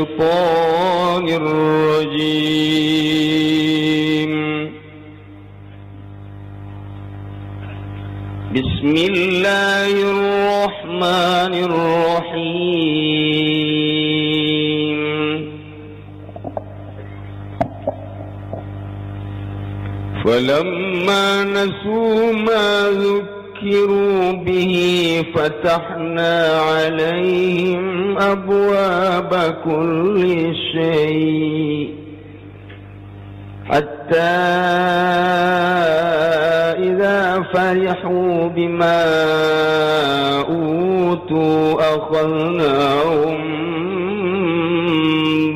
الشيطان الرجيم. بسم الله الرحمن الرحيم. فلما نسوا ما ذكروا به فتحنا عليهم أبواب كل شيء حتى إذا فرحوا بما أوتوا أخذناهم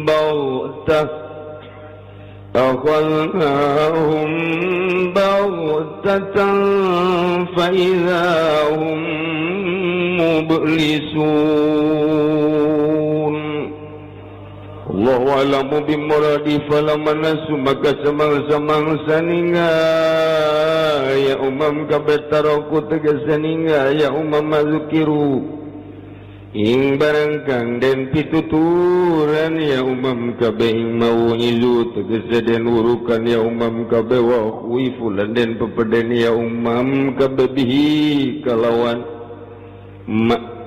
بغتة أخذناهم بغتة فإذا هم مبلسون. الله أعلم بمراده. فلما نسوا maka samangsa-mangsa ningal ya umam kabeh, تركوا tegese ningal ya umam, ما ذكروا ing barang kang den pituturan ya umam kabeh ing mau'izu tegese den urukan ya umam kabeh, وخوفوا lan den pepeden ya umam kabeh, به kalawan ما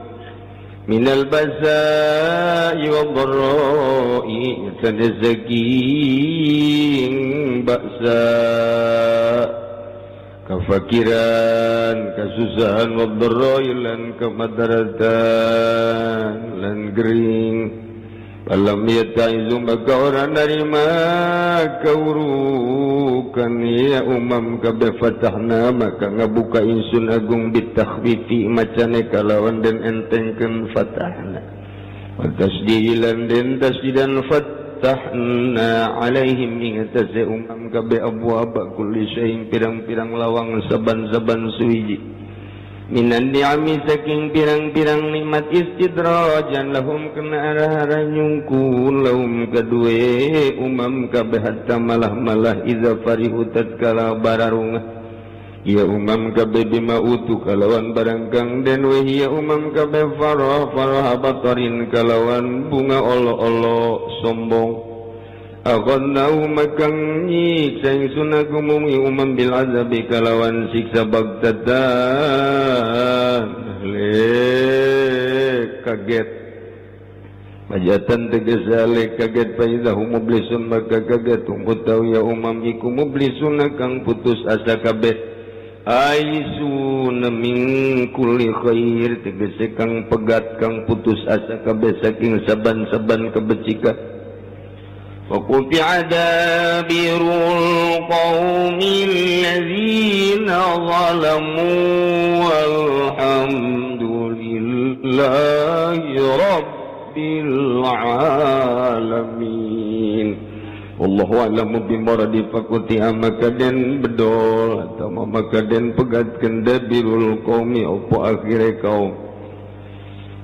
من البأساء والضراء saking baksa, kafakiran, kasusahan, والضراء lan kemadaratan lan gering. فلم يتعظوا maka ora narima kaurukan ya umam kabeh, فتحنا maka ngabuka insun agung, بالتخفيف macane kalawan den entengkeun, فتحنا وتشديد lan den tasdidan, فتحنا عليهم ing atase umam kabeh, أبواب كل شيء pirang-pirang lawang saban-saban suwiji, من النعم saking pirang-pirang nikmat, استدراجا لهم kena arah-arah nyungkun, لهم kadue umam kabeh, حتى malah-malah, إذا فرحوا tatkala bararungah ya umam kabeh, بما أوتوا kalawan barang kang den wehi ya umam kabeh, فرح فرح بطر kalawan bunga olo-olo sombong, أخذناهم maka nyiksa ingsun agung umam, بالعذاب kalawan siksa, بغتة lek kaget, فجأة tegese lek kaget, فإذا هم مبلسون maka kaget, utawi ya umam iku مبلسون kang putus asa kabeh, آيسون من كل خير tegese kang pegat, kang putus asa kabeh saking saban-saban kebecikan. وقطع دابر القوم الذين ظلموا والحمد لله رب العالمين. والله أعلم بمراده. فقطع maka den bedol atau maka den pegatkeun, دابر القوم apa akhire kaum,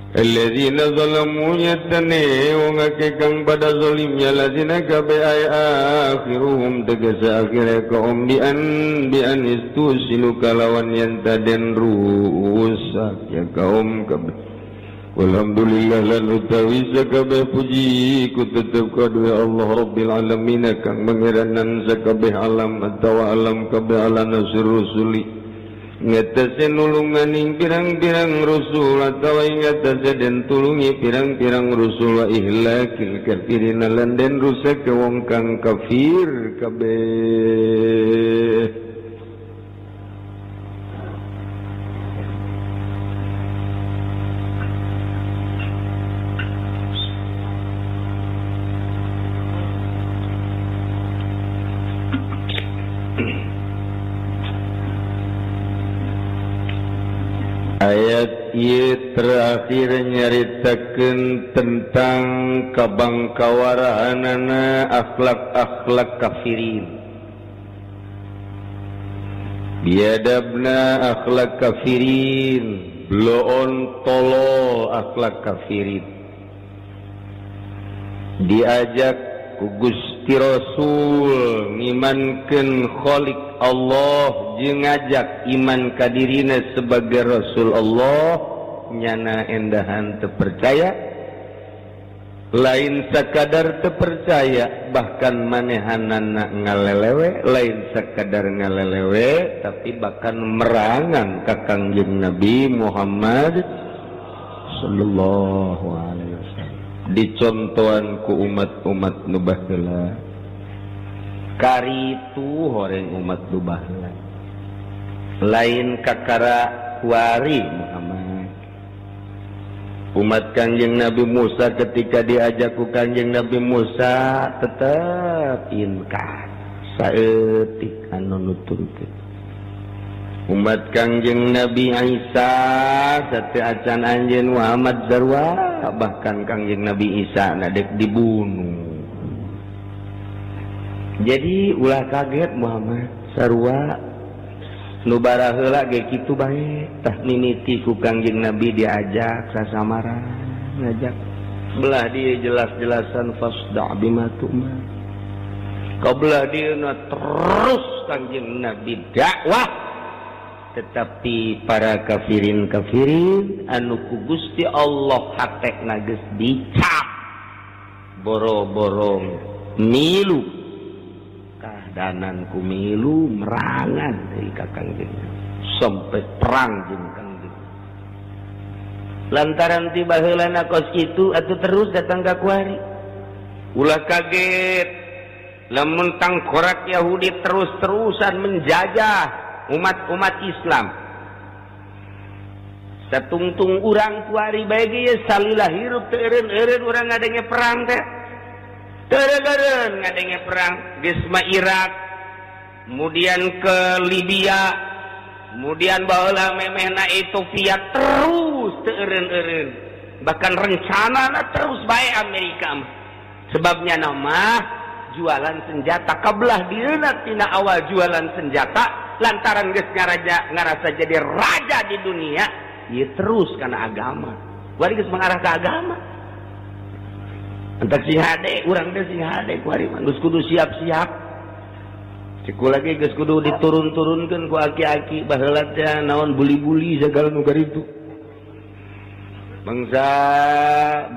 الذين ظلموا nyatane wong akeh kang pada zalimnya, الذين kabeh أي آخرهم tegese akhire kaum, بأن استؤصلوا kalawan yen den rusak ya kaum kabeh. والحمد لله lan utawi sakabeh puji ku tetep kadue Allah رب العالمين kang mangeranan sakabeh alam atawa alam kabeh, على نصر الرسل ngatasi nulungan ing pirang-pirang rusul atawa ing ngatasi den tulungi pirang-pirang rusul, وإهلاك الكافرين lan den rusak ke wong kang kafir kabeh. Ayat ieu terakhir nyaritakeun tentang kabangkawarahanana akhlak-akhlak kafirin, biadabna akhlak kafirin, bloon tolol akhlak kafirin. Diajak ku Gusti Rasul ngimankeun Khalik Allah jeung ngajak iman kadirina sebagai Rasul Allah, nyana endahan terpercaya. Lain sekadar terpercaya, bahkan manehanana ngalelewe. Lain sekadar ngalelewe, tapi bahkan merangan ka Kangjeng Nabi Muhammad sallallahu alaihi wasallam. Dicontohan ku umat-umat nu baheula. Karitu horeng umat nu baheula, lain kakara kuari Muhammad. Umat Kangjeng Nabi Musa, ketika diajak ku Kangjeng Nabi Musa, tetap inkar saeutik anu nuturkeun. Umat Kangjeng Nabi Isa, sateuacan anjeun Muhammad sarua, bahkan Kangjeng Nabi Isa na dek dibunuh. Jadi ulah kaget, Muhammad sarua nu baraheula ge kitu bae. Tah, mimiti ku Kangjeng Nabi diajak sasamara, ngajak belah dia jelas-jelasan fasda' bima tu'mar. Kabelah dia terus Kangjeng Nabi dakwah, tetapi para kafirin-kafirin anu ku Gusti Allah hatekna geus dicap boro-borong milu kahdanan, ku milu merangan dari ka Kangjeng, sampai perang jeung Kangjeng. Lantaran tiba heulana kos kitu atuh, terus datang ka kuari. Ulah kaget lamun tangkorak Yahudi terus-terusan menjajah umat-umat Islam. Satungtung urang kuari bae ge salila hirup teu eureun-eureun urang ngadenge perang teh. Teu eureun ngadenge perang. Geus mah Irak, kemudian ke Libya, kemudian baheula memehna Ethiopia, terus teu eureun-eureun. Bahkan rencana terus bae Amerika mah. Sebabnya nama jualan senjata kabelah dieuna tina awal jualan senjata. Lantaran geus ngaraja, ngarasa jadi raja di dunia, ieu terus karena agama. Kuari geus mengarah ke agama. Entak sing hade, urang teh sing hade kuari mah geus kudu siap-siap. Ceku lagi geus kudu diturun-turunkeun ku aki-aki baheula teh, naon, buli-buli segala nu karitu. Bangsa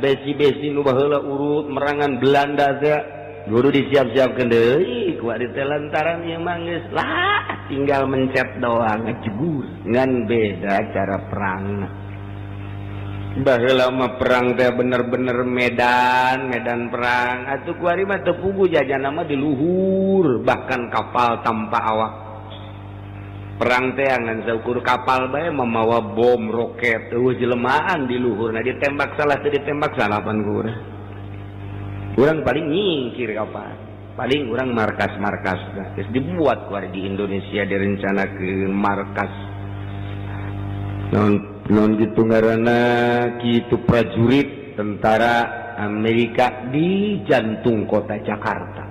besi-besi nu baheula urut merangan Belanda teh kudu disiap-siapkeun deui kuari teh, lantaran ieu mah geus lah tinggal mencet doang, ngejegur. Ngan beda cara perang. Baheula mah perang teh bener-bener medan medan perang, atuh kuari mah teu puguh jajana mah di luhur, bahkan kapal tanpa awak. Perang teh ngan saukur kapal bae memawa bom, roket, euweuh jelema di luhur. Nah, ditembak salah, teu ditembak salah pan ku urang. Urang paling nyingkir kapal, paling urang markas-markas. Nah, geus dibuat kuari di Indonesia, direncanakeun markas non non gitu ngaranna kitu, prajurit tentara Amerika di jantung kota Jakarta.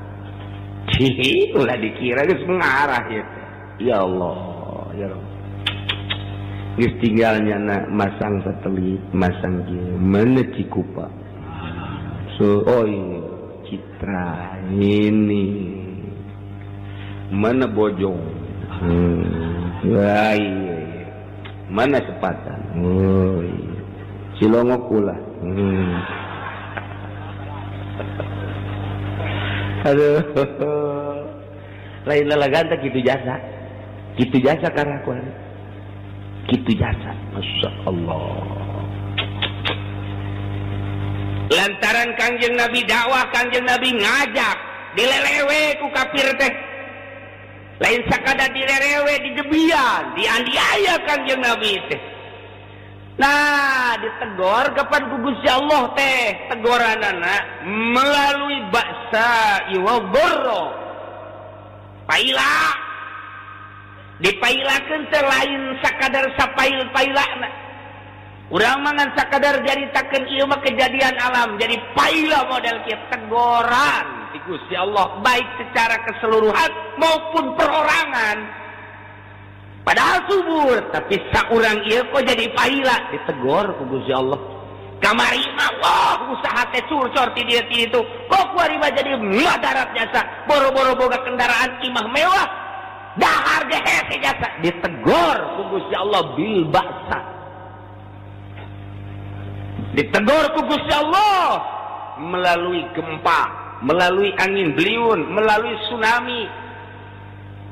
Cih, ulah dikira geus mengarah ya. Ya Allah, ya Allah. Geus tinggalnya na masang satelit, masang kieu, mana Cikupa. So, oh iya, Citra ini. Mana Bojong? Wah, iya, iya. Mana Sepatan? Oh iya. Cilongok ulah. Aduh. Lain lalagan teh kitu jasa. Kitu jasa karena aku. Kitu jasa. Masya Allah. Lantaran Kangjeng Nabi dakwah, Kangjeng Nabi ngajak, dilelewe ku kafir teh. Lain sakada dilelewe, digebian, dianiaya Kangjeng Nabi teh. Nah, ditegor kapan ku Gusti Allah teh, tegoranana melalui ba'sa wa dharra. Paila. Dipailakeun teh lain sakadar sapail-pailana. Urang mah ngan sakadar jaritakeun ieu mah kejadian alam, jadi paila model kieu tegoran ti Gusti Allah baik secara keseluruhan maupun perorangan. Padahal subur, tapi saurang ieu kok jadi paila, ditegor ku Gusti Allah. Kamari mah wah usaha teh curcor ti dieu ti ditu. Kok kuari mah jadi madarat jasa, boro-boro boga kendaraan, imah mewah, dahar ge hese jasa, ditegor ku Gusti Allah bil ba'sa. Ditegor ku Gusti Allah. Melalui gempa, melalui angin beliung, melalui tsunami,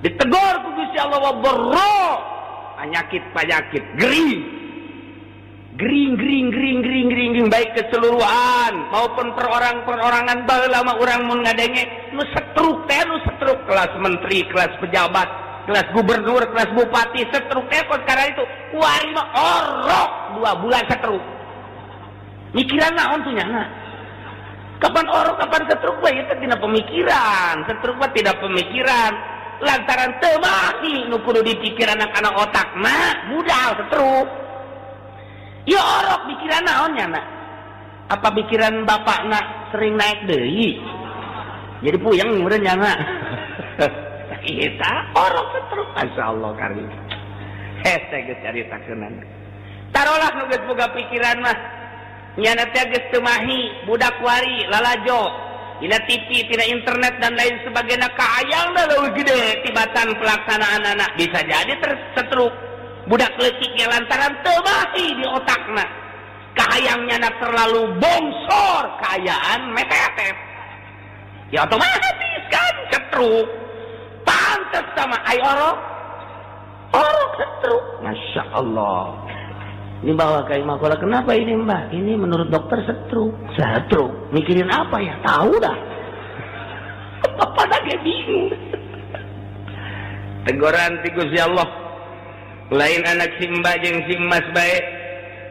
ditegur ku Gusti Allah. Wa penyakit, penyakit gering, gering, gering, gering, gering, gering, gering, baik keseluruhan maupun perorang-perorangan. Baheula mah urang mun ngadenge nu stroke teh, nu stroke kelas menteri, kelas pejabat, kelas gubernur, kelas bupati stroke teh. Kok sekarang itu kuari mah orok 2 bulan stroke, mikiran naon tuh nyana? Kapan orok, kapan stroke bae itu tidak pemikiran. Stroke mah tidak pemikiran lantaran teu mahi nu kudu dipikir anak-anak otak mah budal stroke. Ya orok pikiran naon nyana? Apa pikiran bapak nak sering naik deui, jadi puyeng meureun nyana? Kita orok stroke. Masya Allah, karim hese geus caritakeunana. Tarolah nu geus boga pikiran mah nyana teh geus teu mahi. Budak wari lalajo dina TV, tina internet, dan lain sebagainya, kahayangna leuwih gede tibatan pelaksanaan anak, bisa jadi tersetruk budak leutiknya lantaran teu mahi di otakna. Kahayangnya anak terlalu bongsor, kaayaan metetet, ya otomatis kan setruk. Pantes sama ai orok, orok setruk. Masya Allah, ini bawa ke Imakola. Kenapa ini, Mbak? Ini menurut dokter setruk. Setruk mikirin apa ya? Tahu dah, apa lagi, bingung. Teguran ti Gusti Allah. Lain anak si Mbak jeung si Mas bae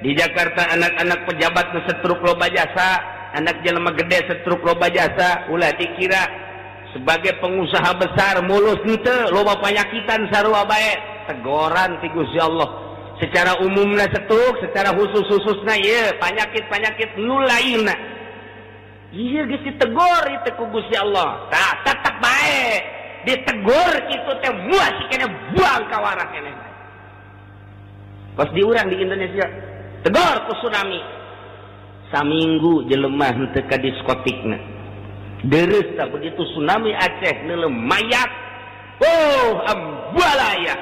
di Jakarta, anak-anak pejabat nu setruk loba jasa, anak jelema gede setruk loba jasa. Ulah dikira sebagai pengusaha besar mulus, henteu, loba panyakitan sarua bae. Tegoran ti Gusti Allah secara umumna setruk, secara khusus-khususna ieu penyakit-penyakit nu lainna. Ieu geus ditegor itu ku Gusti Allah. Tah, tetep bae ditegur kitu teh masih keneh buang kawarah keneh. Pas diurang di Indonesia tegor ku tsunami, saminggu jelema henteu ka diskotikna, deres. Tak begitu tsunami Aceh neuleuh mayat, oh ambalaya,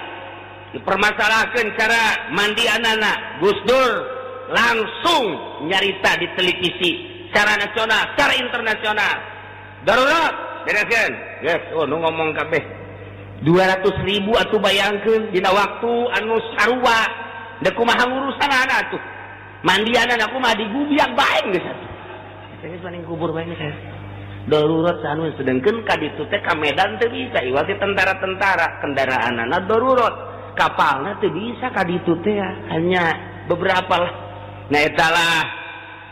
dipermasalahkan cara mandi anak. Gus Dur langsung nyarita di televisi secara nasional, secara internasional, darurat bereskan. Yes, oh nu ngomong kabeh 200 ribu atuh. Bayangkeun dina waktu anu sarua, da kumaha urusan anak tuh mandian anak, kumaha digubiak bae geus atuh. Geus paling kubur bae geus darurat anu. Sedangkan ka ditu teh, ka Medan teu bisa iwati tentara-tentara, kendaraanana darurat, kapalna teu bisa ka ditu teh, hanya beberapa lah. Nah, eta lah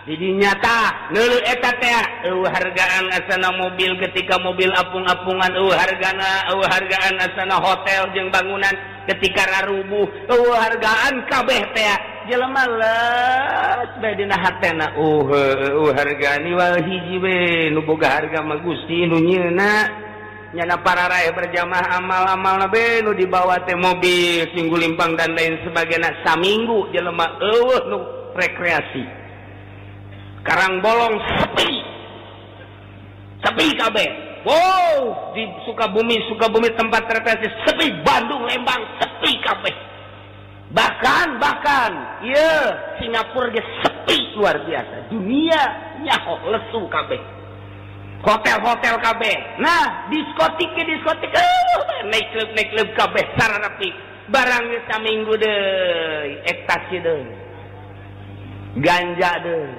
di nyata neuleuh eta teh eueuh hargaan asana mobil ketika mobil apung-apungan, eueuh hargana, eueuh hargaan asana hotel jeung bangunan ketika rarubuh, eueuh hargaan kabeh teh. Jelema leus bae dina hatena, eueuh hargaan iwal hiji we nu boga harga mah Gusti nu nyieuna. Nyana para rakyat berjamaah, amal-amal be nu dibawa teh mobil singgu limpang dan lain sebagainya. Saminggu jelema eueuh nu rekreasi. Karang Bolong sepi, sepi kabeh. Wow, di Sukabumi, Sukabumi tempat rekreasi sepi, Bandung, Lembang sepi kabeh. Bahkan bahkan iya Singapura ge sepi luar biasa. Dunia nyaho lesu kabeh, hotel-hotel kabeh. Nah, diskotik ke diskotik, naik klub, naik klub kabeh sararapi barangnya. Saminggu deui ekstasi deui, ganja deui,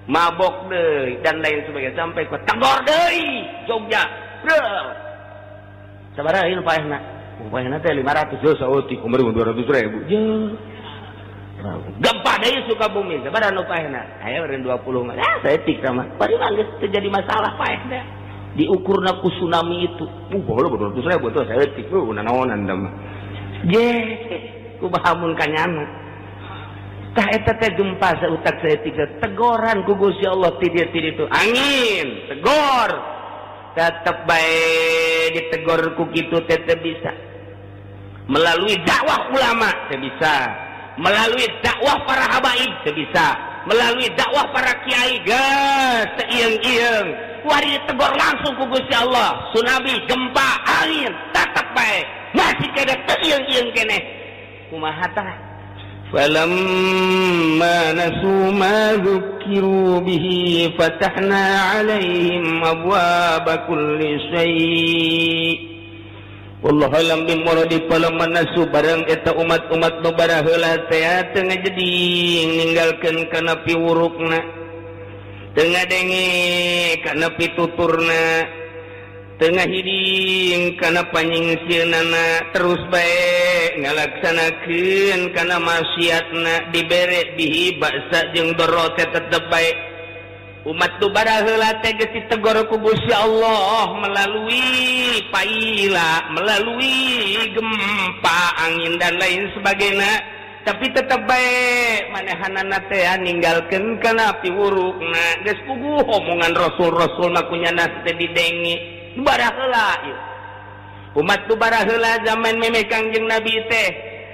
mabok deui, dan lain sebagainya, sampai ke tegor deui Jogja. Sabaraha ieu paehna? Paehna teh 500 yo, saeutik umur 200 ribu. Je. Gempa deui Sukabumi, sabaraha nu paehna? Aya eureun 20 mah. Ah, saeutik sama. Bari mah geus teu jadi masalah paehna. Diukurna ku tsunami itu. Baheula 200 ribu tuh saeutik. Nanaonan da mah. Je, kumaha mun kanyana? Tah, eta teh gempa sautak saeutik tegoran ku Gusti Allah ti dieu ti ditu. Angin, tegor. Tetep bae ditegor ku kitu teh teu bisa. Melalui dakwah ulama teu bisa. Melalui dakwah para habaib teu bisa. Melalui dakwah para kiai geus teu ieung-ieung. Wari ditegor langsung ku Gusti Allah. Tsunami, gempa, angin, tetep bae masih keneh teu ieung-ieung keneh. Kumaha tah? فلما نسوا ما ذكروا به فتحنا عليهم أبواب كل شيء والله أعلم بمراده. فلما نسوا barang eta umat-umat nu baraheula teh teu ngajadi ninggalkeun kana piwurukna, teu ngadenge kana pituturna, teu ngahiding kana panyingsieunnana, terus bae ngalaksanakeun kana maksiatna, dibere bihi baksa jeung doro teh tetep bae. Umat tu baraheula teh geus ditegor ku Gusti Allah melalui paila, melalui gempa, angin, dan lain sebagainya, tapi tetep bae manehanana teh ninggalkeun kana piwurukna. Geus puguh omongan rasul-rasul mah kunyana teh didenge. Baraheula ieu umat tu baraheula, zaman memeh Kangjeng Nabi teh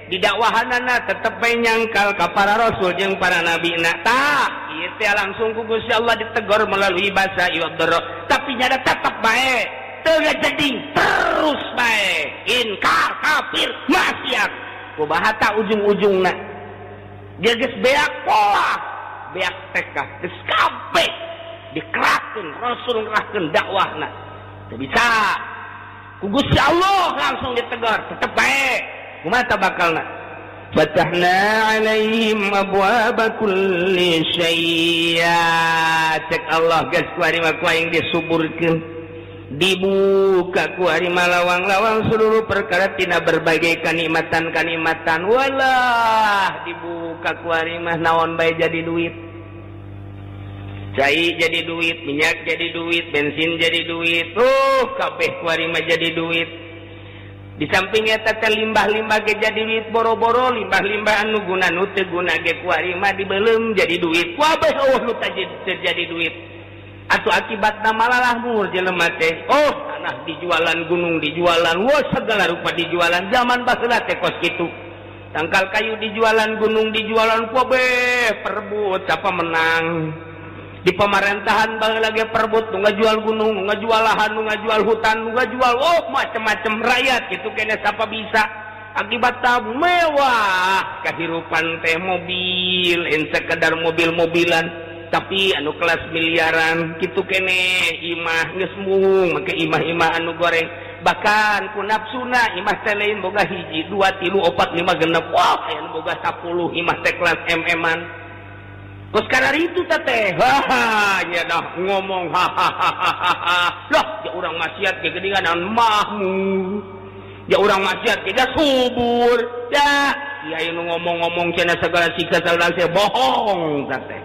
didakwahanana tetep bae nyangkal ka para rasul jeung para nabi na. Tah, ieu teh langsung ku Gusti Allah ditegor melalui basa ieu doro, tapi nyada tetep bae teu ngajading, terus bae inkar, kafir, maksiat. Kumaha ta ujung-ujungna? Dia geus beak pola, beak tekah, geus kabeh dikerahkeun rasul, ngerahkeun dakwahna teu bisa, ku Gusti Allah langsung ditegur, tetep bae. Kumaha ta bakalna? فتحنا عليهم أبواب كل شيء. Cek Allah, geus kuari mah ku aing disuburkeun, dibuka kuari mah lawang-lawang seluruh perkara tina berbagai kanikmatan-kanikmatan. Walah, dibuka kuari mah naon bae jadi duit, cai jadi duit, minyak jadi duit, bensin jadi duit, tuh kabeh kuari mah jadi duit. Di samping eta teh limbah-limbah ge jadi duit, boro-boro limbah-limbah anu guna, nu teu guna ge kuari mah dibeuleum jadi duit. Kabeh euweuh nu terjadi duit. Atau akibatna malalah mur jelema teh. Oh, tanah dijualan, gunung dijualan, wah, segala rupa dijualan. Zaman baheula teh kos kitu, tangkal kayu dijualan, gunung dijualan, kabeh perebut siapa menang. Di pemerintahan baheula ge perebut, nu ngajual gunung, nu ngajual lahan, nu ngajual hutan, nu ngajual, oh, macem-macem. Rakyat gitu kene siapa bisa. Akibat mewah kehidupan teh, mobil in sekedar mobil-mobilan, tapi anu kelas miliaran gitu kene. Imah geus mung make imah-imah anu goreng, bahkan ku nafsuna imah teh lain boga hiji, dua, tilu, opat, lima, genep, wah, aya nu boga 10 imah teh kelas MM-an. Kos karena itu teh, haha nya dah ngomong hahaha lah ya, urang maksiat ge geuningan mahmu ya, urang maksiat ge subur ya. Kiai nu ngomong-ngomong cenah segala siksa segala sia bohong teh,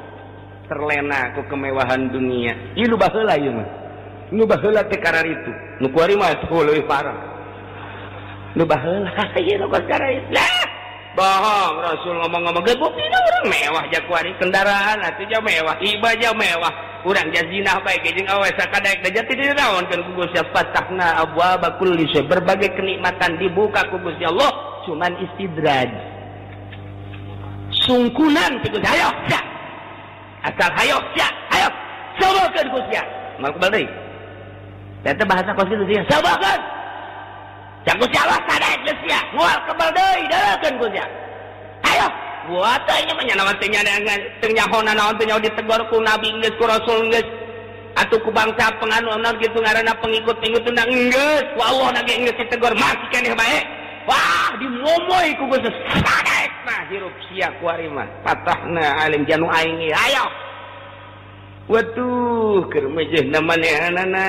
terlena ku kemewahan dunia. Ieu nu baheula, ieu mah nu baheula teh kararitu. Nu kuari mah tuh leuwih parah. Nu baheula ieu nu kos kararitu lah, bohong Rasul ngomong-ngomong ge. Buktina urang mewah ja kuari, kendaraan atuh ja mewah, iba ja mewah, urang ja zinah bae ge jeung awewe sakadaek da jati dinaonkeun ku Gusti. فتحنا أبواب كل شيء, berbagai kenikmatan dibuka ku Gusti Allah, cuman istidraj, sungkunan ti Gusti. Hayo sia, asal hayo sia, hayo cobakeun ku sia, mal kebal deui. Eta bahasa kos kitu sia, cobakeun. Cak Gusti Allah, sadaek geus sia, moal kebal deui, deukeun ku sia. Ayo, buat teh nya mah nya teh nya teu nyahona naon, teh nyaho ditegor ku nabi geus, ku rasul geus, atuh ku bangsa penganu naon kitu ngaranna, pengikut-pengikut na geus, ku Allah na ge geus ditegor, masih keneh bae. Wah, dimomoy ku Gusti, sadaek mah hirup sia kuari mah. فتحنا عليهم janu aing ayo. Waduh, keur mejehna manehanana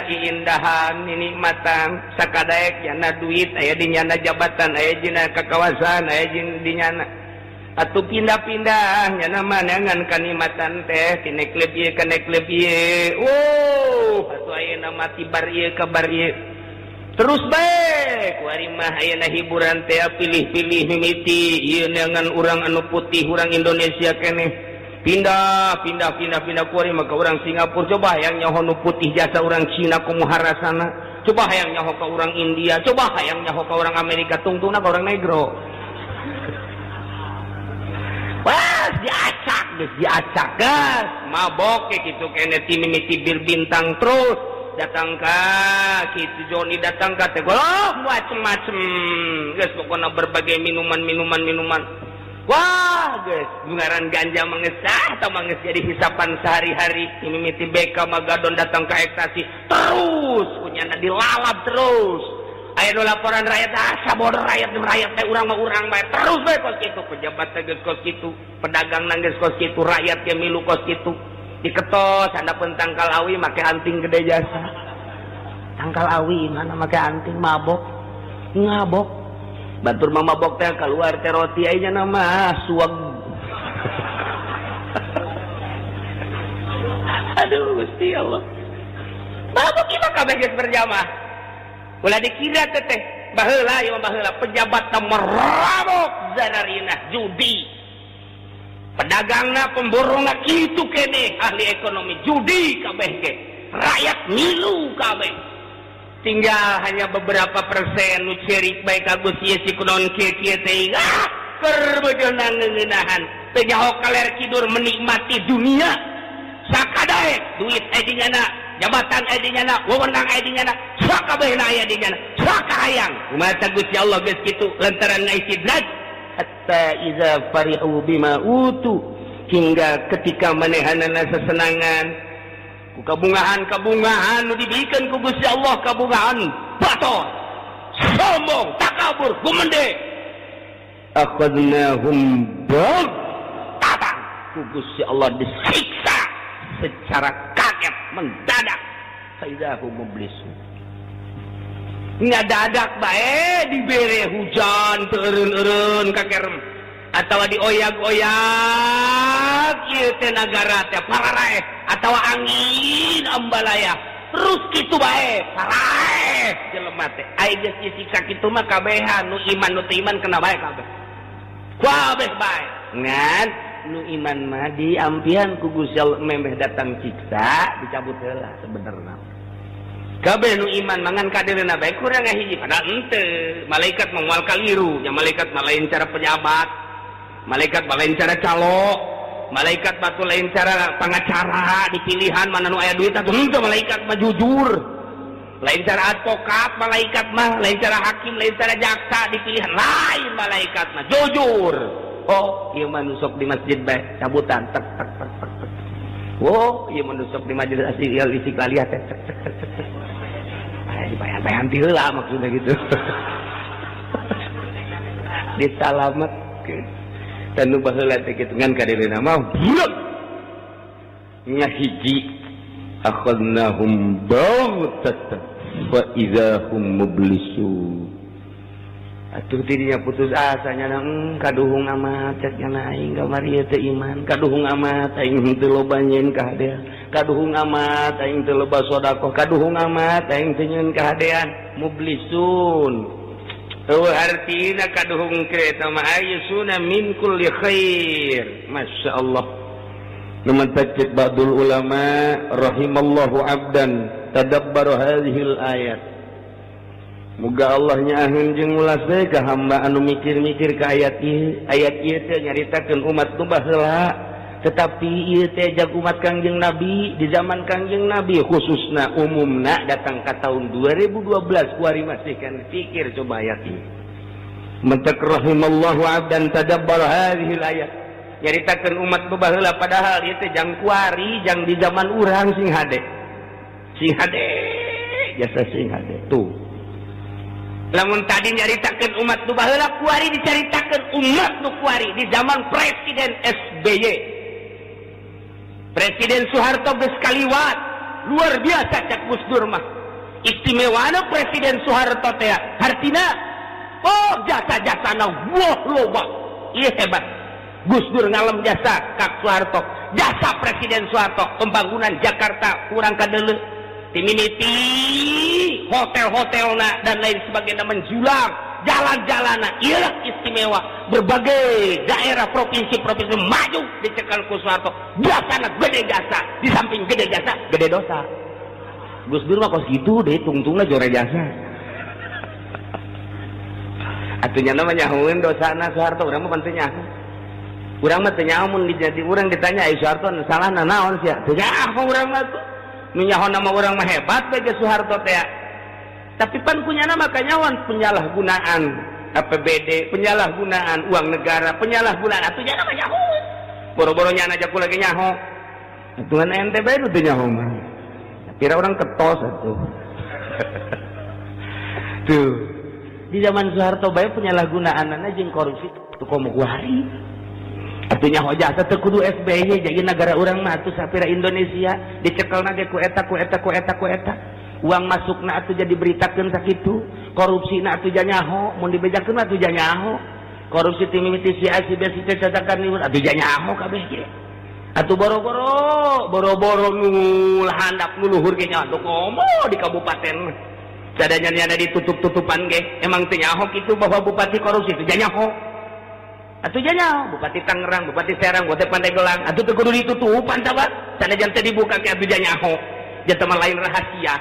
iindahan, nikmatan sakadaek, nyana duit aya di nyana, jabatan aya dina, kakawasan aya di nyana, atuh pindah-pindah nyana manangan kanikmatan teh tina klub ieu kana klub ieu. Oh, atuh ayeuna mah ti bar ieu ka bar ieu terus bae. Kuari mah ayeuna hiburan teh pilih-pilih, mimiti ieu neangan urang anu putih, urang Indonesia keneh, pindah pindah pindah pindah. Kuari mah ka urang Singapura, coba hayang nyaho nu putih jasa urang Cina kumaha rasana, coba hayang nyaho ka urang India, coba hayang nyaho ka urang Amerika, tungtungna ka urang negro. Wah, diacak geus, diacak gas mabok kayak gitu kene, ti mimiti bir bintang terus datang ka kitu, Joni datang ka teh, oh, macem-macem geus pokona, berbagai minuman minuman minuman. Wah, geus ngaran ganja mah geus sah atau mah geus jadi hisapan sehari-hari. Mimiti BK Magadon datang ke ekstasi terus punyana dilalap terus. Aya nu laporan rakyat, ah, sabodo rakyat, rakyat teh urang mah urang bae terus bae kos kitu. Pejabat teh geus kos kitu, pedagang geus kos kitu, rakyat ge milu kos kitu. Diketos handapeun tangkal awi make anting gede jasa. Tangkal awi mana make anting, mabok ngabok. Batur mah mabok teh keluar teh roti, aya nama suag. Aduh Gusti Allah, mabok ieu mah kabeh geus berjamaah. Ulah dikira teh teh baheula ieu mah, baheula pejabat teh merabok zanarinah judi, pedagangna, pemborongna kitu kene, ahli ekonomi judi kabeh ge, rakyat milu kabeh. Tinggal hanya beberapa persen nu cerik bae ka Gusti si kunaon kieu kieu teh. Ah, keur beujeuna ngeuneunahan teu nyaho kaler kidur menikmati dunia sakadaek. Duit aya di nyana, jabatan aya di nyana, wewenang aya di nyana, sakabehna aya di nyana, sakahayang. Kumaha Gusti Allah geus kitu? Lantaran ngaistidraj, hatta iza farihu bima utu, hingga ketika manehanana sesenangan ku kabungahan-kabungahan nu dibikeun ku Gusti Allah, kabungahan bator, sombong, takabur, gumende, akhadnahum baghtatan, ku Gusti Allah disiksa secara kaget mendadak, faidahum mublisun. Ngadadak bae dibere hujan teu eureun-eureun kakerem atawa dioyag-oyag ieu teh nagara teh pararaeh, atawa angin ambalaya terus kitu bae paraeh jelema teh. Ai geus disiksa kitu mah kabehan, nu iman, nu teu iman, kena bae kabeh, kabeh bae. Ngan nu iman mah diampihan ku Gusti Allah, memeh datang siksa dicabut heula. Sebenarnya kabeh nu iman mangan kadirna bae kurang hiji, padahal henteu. Malaikat mah moal kaliru nya. Malaikat mah lain cara pejabat, malaikat mah lain cara calo, malaikat batu lain cara pengacara dipilihan mana nu aya duit atuh. Henteu, malaikat mah jujur. Lain cara advokat malaikat mah, lain cara hakim, lain cara jaksa dipilihan, lain. Malaikat mah jujur. Oh, ieu mah nu sok di masjid bae cabutan, tek tek tek tek tek. Oh, ieu mah nu sok di majelis asli istiqlaliyah teh, tek tek tek tek. Dibayar-bayar heula maksudnya gitu, disalametkeun. Dan nu baheula teh kitu, ngan kadirina mah brek ngahiji, akhadnahum baghtatan fa idza hum mublisun. Atuh tidinya putus asa nya, kaduhung amat cek nya aing kamari ieu teh iman, kaduhung amat aing teu loba nyieun kahadean, kaduhung amat aing teu loba sedekah, kaduhung amat aing teu nyieun kahadean. Mublisun eueuh artina kaduhung kereta mah ayusuna min kulli khair. Masya Allah. Numan cek ba'dul ulama, rahimallahu abdan tadabbara hadhil ayat. Muga Allah nyaaheun jeung ulas we ka hamba anu mikir-mikir ka ayat ieu. Ayat ieu teh nyaritakeun umat nu baheula, tetapi ieu teh jag umat Kangjeng Nabi di zaman Kangjeng Nabi khususna, umumna datang ka tahun 2012 kuari masih kan pikir coba ayat ieu. Mentek rahimallahu abdan tadabbara hadhil ayat, nyaritakeun umat nu baheula, padahal ieu teh jang kuari, jang di zaman urang. Sing hade, sing hade jasa, sing hade tuh. Lamun tadi nyaritakeun umat nu baheula, kuari dicaritakeun umat nu kuari di zaman Presiden SBY. Presiden Soeharto geus kaliwat, luar biasa cak Gus Dur mah. Istimewana Presiden Soeharto teh hartina oh jasa-jasana wah loba. Ieu hebat. Gus Dur ngalem jasa Kak Soeharto. Jasa Presiden Soeharto pembangunan Jakarta kurang kadeuleu, timimiti hotel-hotelna dan lain sebagainya menjulang, jalan-jalan ieu istimewa, berbagai daerah, provinsi-provinsi maju dicekal ku Soeharto. Jasana gede jasa, di samping gede jasa gede dosa. Gus Dur mah kos gitu deh, tungtungna jore jasa. Atunya namanya nyahueun dosana Soeharto, urang mah penting nyaho. Urang mah teu nyaho mun dijadi urang ditanya, "Ai Soeharto salahna naon sia?" Teu nyaho urang mah tuh. Nu nyaho nama urang mah hebat bae Soeharto teh. Tapi pan kunyana mah kanyawan penyalahgunaan. APBD, penyalahgunaan uang negara, penyalahgunaan atuh nyana mah nyaho. Boro-boro nyana aja lagi nyaho. Atuh ente bae nu teu nyaho mah. Kira orang ketos atuh. Tuh. Di zaman Soeharto bae penyalahgunaanana jeung korupsi tuh komo kuari. Atuh nyaho jasa teu kudu SBY, jadi negara urang mah atuh sapira Indonesia dicekelna ge ku eta, ku eta, ku eta, ku eta. Uang masukna atuh jadi beritakeun sakitu, korupsina atuh nyaho, mun dibejakeun atuh nyaho. Korupsi ti mimiti si A, si B, si C catakan atuh nyaho kabeh ge. Atuh boro-boro, boro-boro nu handap, nu luhur ge nyaho komo di kabupaten. Sadanya ada ditutup-tutupan ge, emang teu nyaho kitu bahwa bupati korupsi teu nyaho. Atuh nyaho, Bupati Tangerang, Bupati Serang, Bupati Pandeglang, atuh teu kudu ditutupan tah, Pak. Sanajan teu dibuka ge atuh nyaho. Jatah mah lain rahasia.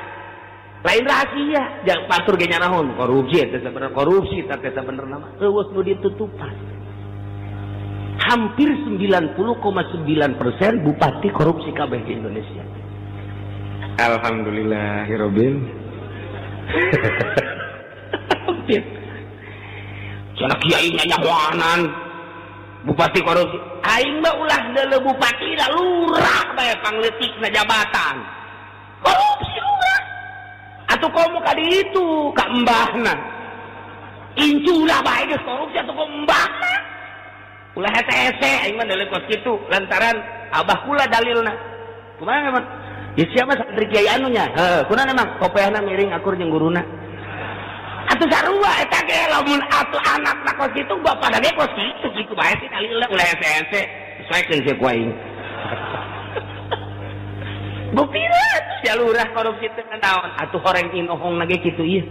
Lain rahasia, jangan patur ge nyarahon korupsi eta sebenarnya, korupsi teh sebenarnya mah eueuh nu ditutupan. Hampir 90,9% bupati korupsi kabeh di Indonesia. Alhamdulillahirobbil. Hampir. Cenah kiai nyanyahoanan bupati korupsi. Aing mah ulah deuleu bupati da lurah bae pangleutikna jabatan. Korupsi lurah. Atuh komo ka ditu ka embahna. Incuna bae geus korupsi atuh komo embahna. Ulah hese-hese aing mah deuleu kos kitu lantaran abah kula dalilna. Kumaha emang? Ya siapa santri kiai anu nya? Heuh, kunaon emang kopeahna miring akur jeung guruna. Atuh sarua eta ge lamun atuh anakna kos kitu, bapana ge kos kitu, kitu bae sih dalilna, ulah hese-hese. Sesuaikeun sia ku aing. Buktina atuh sia lurah korupsi teh naon? Atuh horeng inohong ge kitu ieu.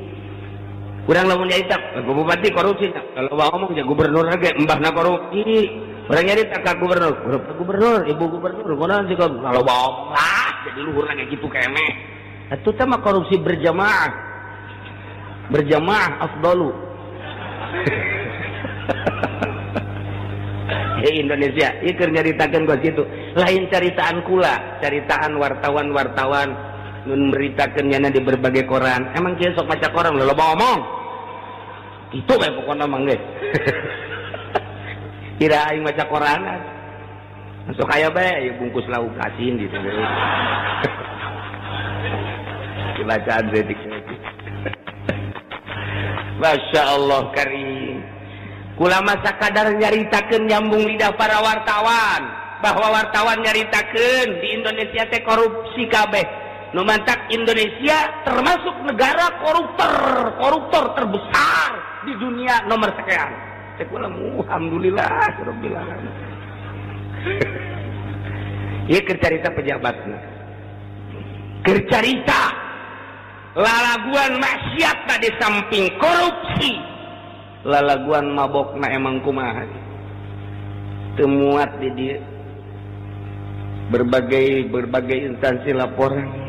Urang lamun nyarita bupati korupsi, kalau ngomong ya gubernur ge embahna korupsi. Urang nyarita ka gubernur, gubernur, ibu gubernur, kunaon sih kalau ngomong lah jadi luhur ge kitu keneh. Atuh teh mah korupsi berjamaah. Berjamaah afdalu. Hei Indonesia, ieu keur nyaritakeun kos kitu. Lain caritaan kula, caritaan wartawan-wartawan nu memberitakeun nyana di berbagai koran. Emang kieu sok maca koran, loba ngomong. Kitu bae pokona mah geus. Kira aing maca koranan. Masuk aya bae ieu bungkus lauk asin gitu. Dibacaan setik-setik. Masya Allah karim. Kula masa kadar nyaritakeun nyambung lidah para wartawan bahwa wartawan nyaritakeun di Indonesia teh korupsi kabeh. Nu mantak Indonesia termasuk negara koruptor, koruptor terbesar di dunia nomor sekian. Cek kula alhamdulillah rabbil alamin. Ieu keur carita pejabatna. Keur carita lalaguan maksiat di samping korupsi. Lalaguan mabokna emang kumaha teu muat di dieu. Berbagai berbagai instansi laporan.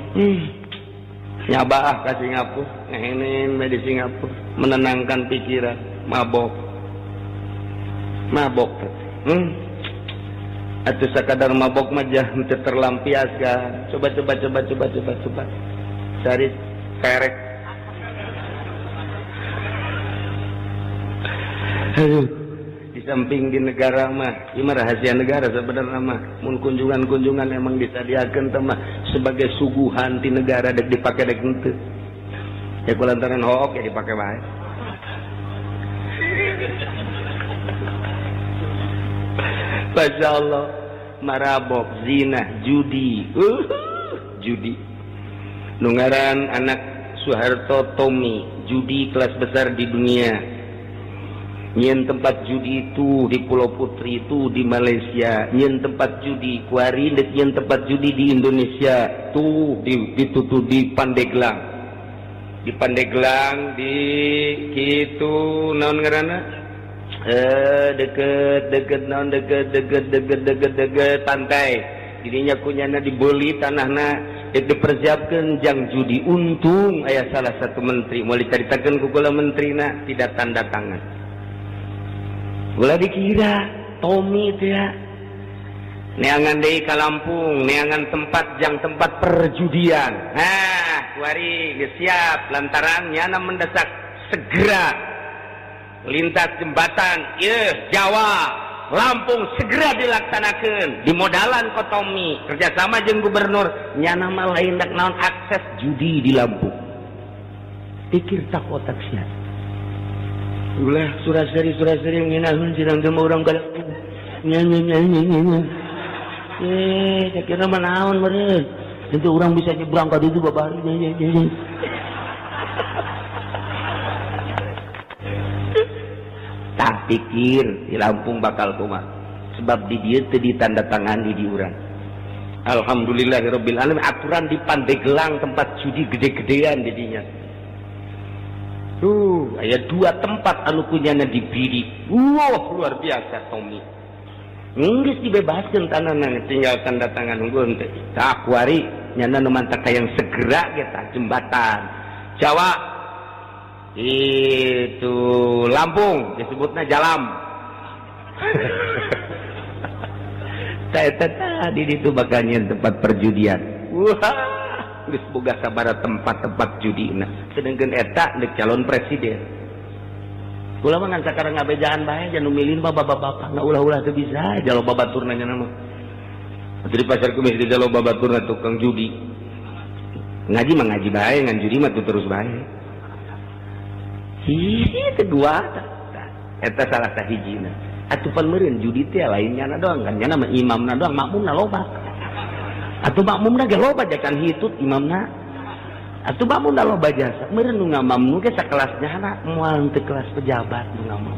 Nyabaah ka Singapura, ngehenen di Singapura, menenangkan pikiran, mabok. Mabok. Atuh sakadar mabok mah jah teu terlampiaskan. Coba coba coba coba coba coba. Cari kerek. Aduh, di samping di negara mah, ieu mah rahasia negara sebenarnya mah. Mun kunjungan-kunjungan emang disadiakeun teh mah sebagai suguhan ti negara dek dipake dek henteu. Ya kulantaran hook ya dipake bae. Masya Allah, marabok, zina, judi, judi. Nu ngaran anak Soeharto Tommy, judi kelas besar di dunia. Nyen tempat judi itu di Pulau Putri itu di Malaysia, nyen tempat judi kuari, nyen tempat judi di Indonesia tuh di ditutup di Pandeglang. Di Pandeglang di kitu naon ngaranna? Deket deket naon deket deket deket deket deket pantai. Dirinya kunyana dibeli tanahna dipersiapkan jang judi. Untung aya salah satu menteri mau diceritakan ku kula menterina tidak tanda tangan. Ulah dikira Tommy itu ya neangan deui ka Lampung, neangan tempat jang tempat perjudian. Nah, kuari geus siap lantaran nyana mendesak segera Lintas jembatan ieu Jawa Lampung segera dilaksanakan di modalan ku Tommy kerjasama jeung gubernur nyana mah lain dak naon, akses judi di Lampung. Pikir tak otak sia. Ulah suraseri suraseri ngeunahun sidang teh urang ka nya nya nya nya nya. Eh, saya kira mah naon meureun. Tentu orang bisa nyebrang ka ditu babari nya nya nya. Tah pikir di Lampung bakal kumaha, sebab di dieu teu ditandatangani di urang. Alhamdulillahirabbil alamin, aturan di Pandeglang tempat judi gede-gedean di dinya. Tuh, aya dua tempat anu kunyana dibidik. Wah, luar biasa Tommy. Geus dibebaskeun tanahna, tinggal tanda tangan unggul teh. Tah kuari nyana nu mantak yang segera ge tah jembatan Jawa itu Lampung disebutnya Jalam. Tadi itu bakal tempat perjudian. Wah, geus boga sabaraha tempat-tempat judina, sedangkan eta deuk calon presiden. Kula mah ngan sakarang ngabejaan bae, jangan milih mah bapak-bapak nggak ulah-ulah teu bisa jalo babaturna nya mah. Di pasar kumis di jalo babaturna tukang judi. Ngaji mah ngaji bae, ngan judi mah tuh terus bae. Hihi kedua eta salah sahijina. Atuh pan meureun judi teh lain nyana doang kan, nyana mah imamna doang, makmumna loba. Atuh makmumna ge loba jakan hitut imamna. Atuh makmumna loba jasa. Meureun nu ngamamnu ge sakelas nyana, moal teu kelas pejabat nu ngamam.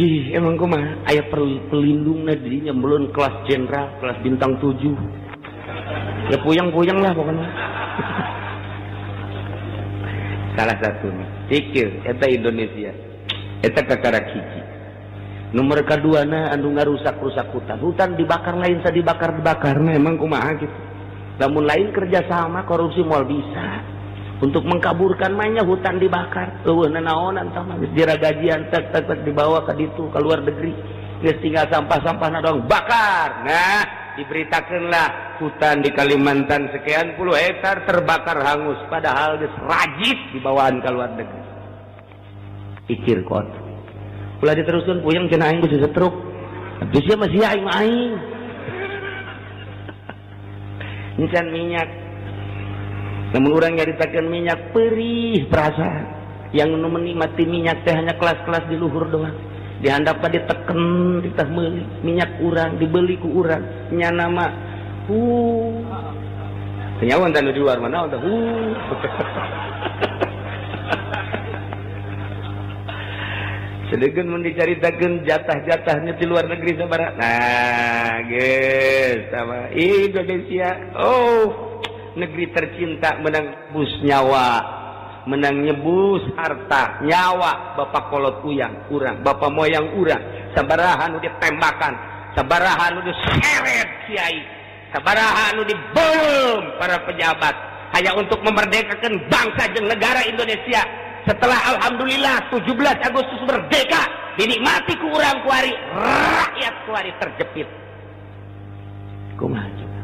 Ih, emang kumaha aya pelindungna dirinya belum kelas jenderal, kelas bintang 7. Ya puyeng-puyeng lah pokoknya. Salah satu pikir eta Indonesia eta kakarak hiji. Nomor kaduana anu ngarusak-rusak hutan, hutan dibakar lain sa dibakar-dibakar memang kumaha gitu. Namun lain kerjasama korupsi moal bisa untuk mengkaburkan mainnya hutan dibakar. Eueuh nanaonan tah mah geus diragajian tek tek tek dibawa ka ditu ka luar negeri, geus tinggal sampah-sampahna doang bakar. Nah, diberitakanlah hutan di Kalimantan sekian puluh hektar terbakar hangus, padahal geus rajit dibawaan ke luar negeri. Pikir kot ulah diteruskan, puyeng cenah aing geus setruk. Atuh sia mah sia, aing mah aing encan minyak. Namun urang nyaritakeun minyak perih perasaan. Yang nu menikmati minyak teh hanya kelas-kelas di luhur doang. Dihandap diteken ditah meuli minyak urang, dibeli ku urang nyana mah Senyawan tanu di luar mana teh Sedengkeun mun dicaritakeun jatah-jatahnya di luar negeri sabaraha. Nah, geus sama Indonesia. Oh, negeri tercinta menang bus nyawa, menang nyebus harta nyawa bapak kolot uyang urang, bapak moyang urang, sabaraha nu ditembakan, sabaraha nu diseret kiai, sabaraha nu dibom para pejabat hanya untuk memerdekakan bangsa jeung negara Indonesia. Setelah alhamdulillah 17 Agustus merdeka, dinikmati ku urang kuari, rakyat kuari terjepit. Kumaha coba?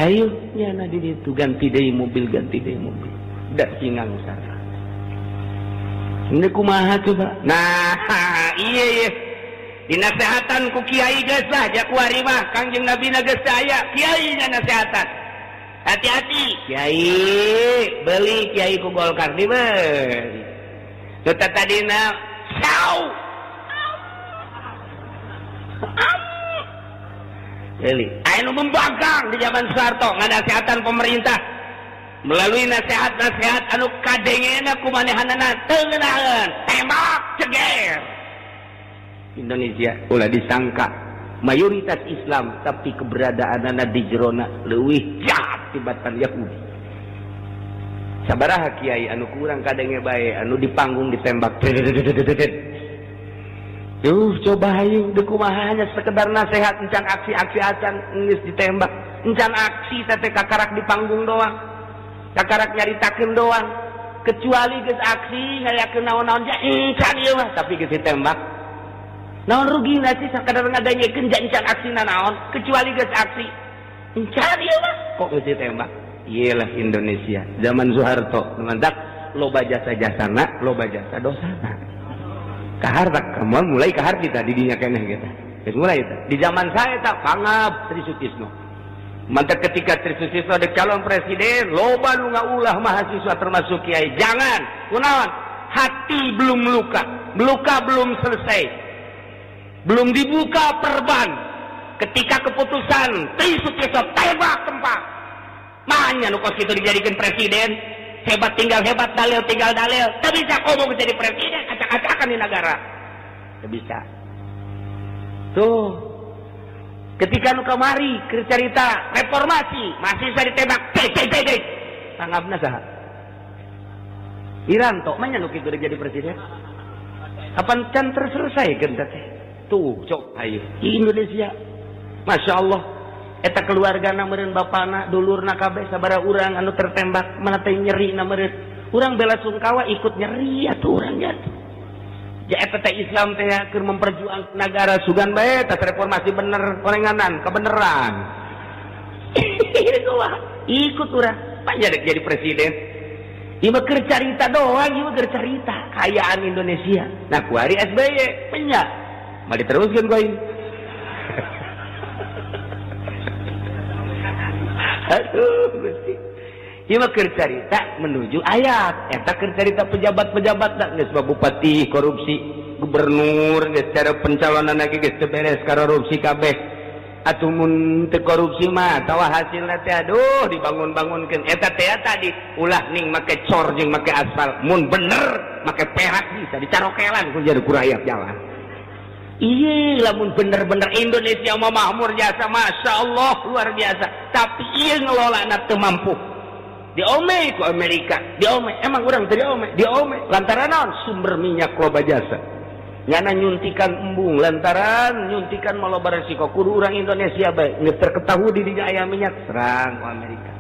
Ayo nyana di ditu ganti deui mobil, ganti deui mobil. Da singang sarah. Ini kumaha coba? Nah, iya iya. Dinasehatan ku kiai geus lah ja kuari mah Kangjeng Nabi na geus aya, kiai nasehatan. Hati-hati kiai, beli kiai ku Golkar dibeli. Tetap tadina sau. Beli. Aya nu membangkang di zaman Soeharto nganasehatan pemerintah melalui nasihat-nasihat anu kadengena ku manehanana teu ngeunaheun, tembak ceger. Indonesia ulah disangka mayoritas Islam tapi keberadaanana di jerona leuwih jahat tibatan Yahudi. Sabaraha kiai anu kurang kadenge bae anu di panggung ditembak. Duh, coba hayu deuk kumaha hanya sekedar nasihat encan aksi-aksi acan geus ditembak. Encan aksi teh kakarak di panggung doang. Kakarak nyaritakeun doang. Kecuali geus aksi ngayakeun naon-naon ja encan ieu mah tapi geus ditembak. Naon rugina sih sakadar ngadanyekeun ja encan aksina naon kecuali geus aksi. Encan ieu mah kok geus ditembak. Iyalah Indonesia zaman Soeharto mantak Loba jasa jasana, loba jasa dosana. Kahar tak kamu mulai kahar kita di dinya keneh kita. Geus mulai eta. Di zaman saya tak pangab Tri Sutisno. Mantap ketika Tri Sutisno ada calon presiden, loba nu ngaulah mahasiswa termasuk kiai. Jangan, kunaon? Hati belum luka, luka belum selesai. Belum dibuka perban. Ketika keputusan Tri Sutisno tembak tempat. Manya nu kos kitu dijadikan presiden, hebat tinggal hebat, dalil tinggal dalil. Tak bisa ngomong jadi presiden, acak-acakan di negara. Tak bisa. Tuh, ketika nu kamari keur carita reformasi, masih bisa ditembak, cek cek cek cek. Tanggapna saha? Wiranto, manya nu kitu jadi presiden? Kapan can terselesaikan teh? Tuh, cok, ayo. Di Indonesia. Masya Allah. Eta keluarga na meureun, bapana, dulurna kabeh, sabaraha urang anu tertembak, mana teh nyeri na meureun. Urang bela sungkawa ikut nyeri atuh urang jatuh. Ja eta teh Islam teh keur memperjuangkan negara, sugan bae tas reformasi bener orenganan kebenaran. Ikut urang. Pak jadi presiden. Ieu mah keur carita doang, ieu mah keur carita kayaan Indonesia. Nah, kuari SBY penya. Mah diteruskeun ku aing. Aduh, Gusti. Ieu mah keur carita menuju ayat. Eta keur carita pejabat-pejabat da geus bupati korupsi, gubernur geus cara pencalonan lagi geus teu beres korupsi kabeh. Atuh mun teu korupsi mah tawa hasilna teh aduh dibangun-bangunkeun. Eta teh tadi ulah ning make cor jeung make aspal. Mun bener make perak bisa dicarokelan ku jadi ku rakyat jalan. Iya, lamun bener-bener Indonesia mah makmur jasa, masya Allah luar biasa. Tapi iya ngelola teu mampu. Diome ku Amerika, diome. Emang urang teu diome, diome. Lantaran naon? Sumber minyak loba jasa. Nyana nyuntikan embung, lantaran nyuntikan maloba resiko. Kudu urang Indonesia bae geus terketahui di dinya aya minyak, serang ku Amerika.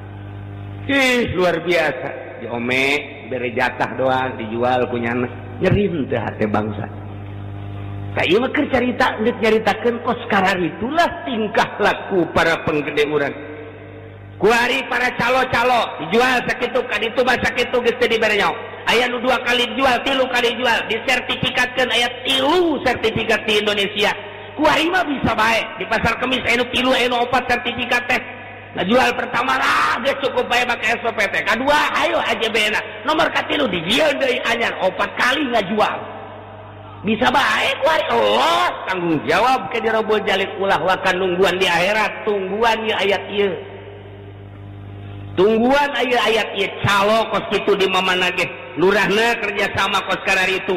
Ih, luar biasa. Diome, bere jatah doang dijual ku nyana. Nyeri teu hate bangsa. Ieu mah keur carita geus nyaritakeun kos itulah tingkah laku para penggede urang. Kuari para calo-calo dijual sakitu ka ditu mah sakitu geus teu dibere nyaho. Aya nu dua kali dijual, tilu kali dijual, disertifikatkeun, aya tilu sertifikat di Indonesia. Kuari mah bisa bae di pasar Kemis aya nu tilu, aya nu opat sertifikat teh. Ngajual pertama lah geus cukup bae make SPP. Kadua ayo AJB na. Nomor katilu dijieun deui anyar, opat kali ngajual. Bisa baik kuari Allah tanggung jawab ke dirobol jalik ulah wakan nungguan di akhirat, tungguan ya ayat ieu, tungguan aya ayat ieu. Calo kos kitu di mamana ge lurahna kerja sama kos kararitu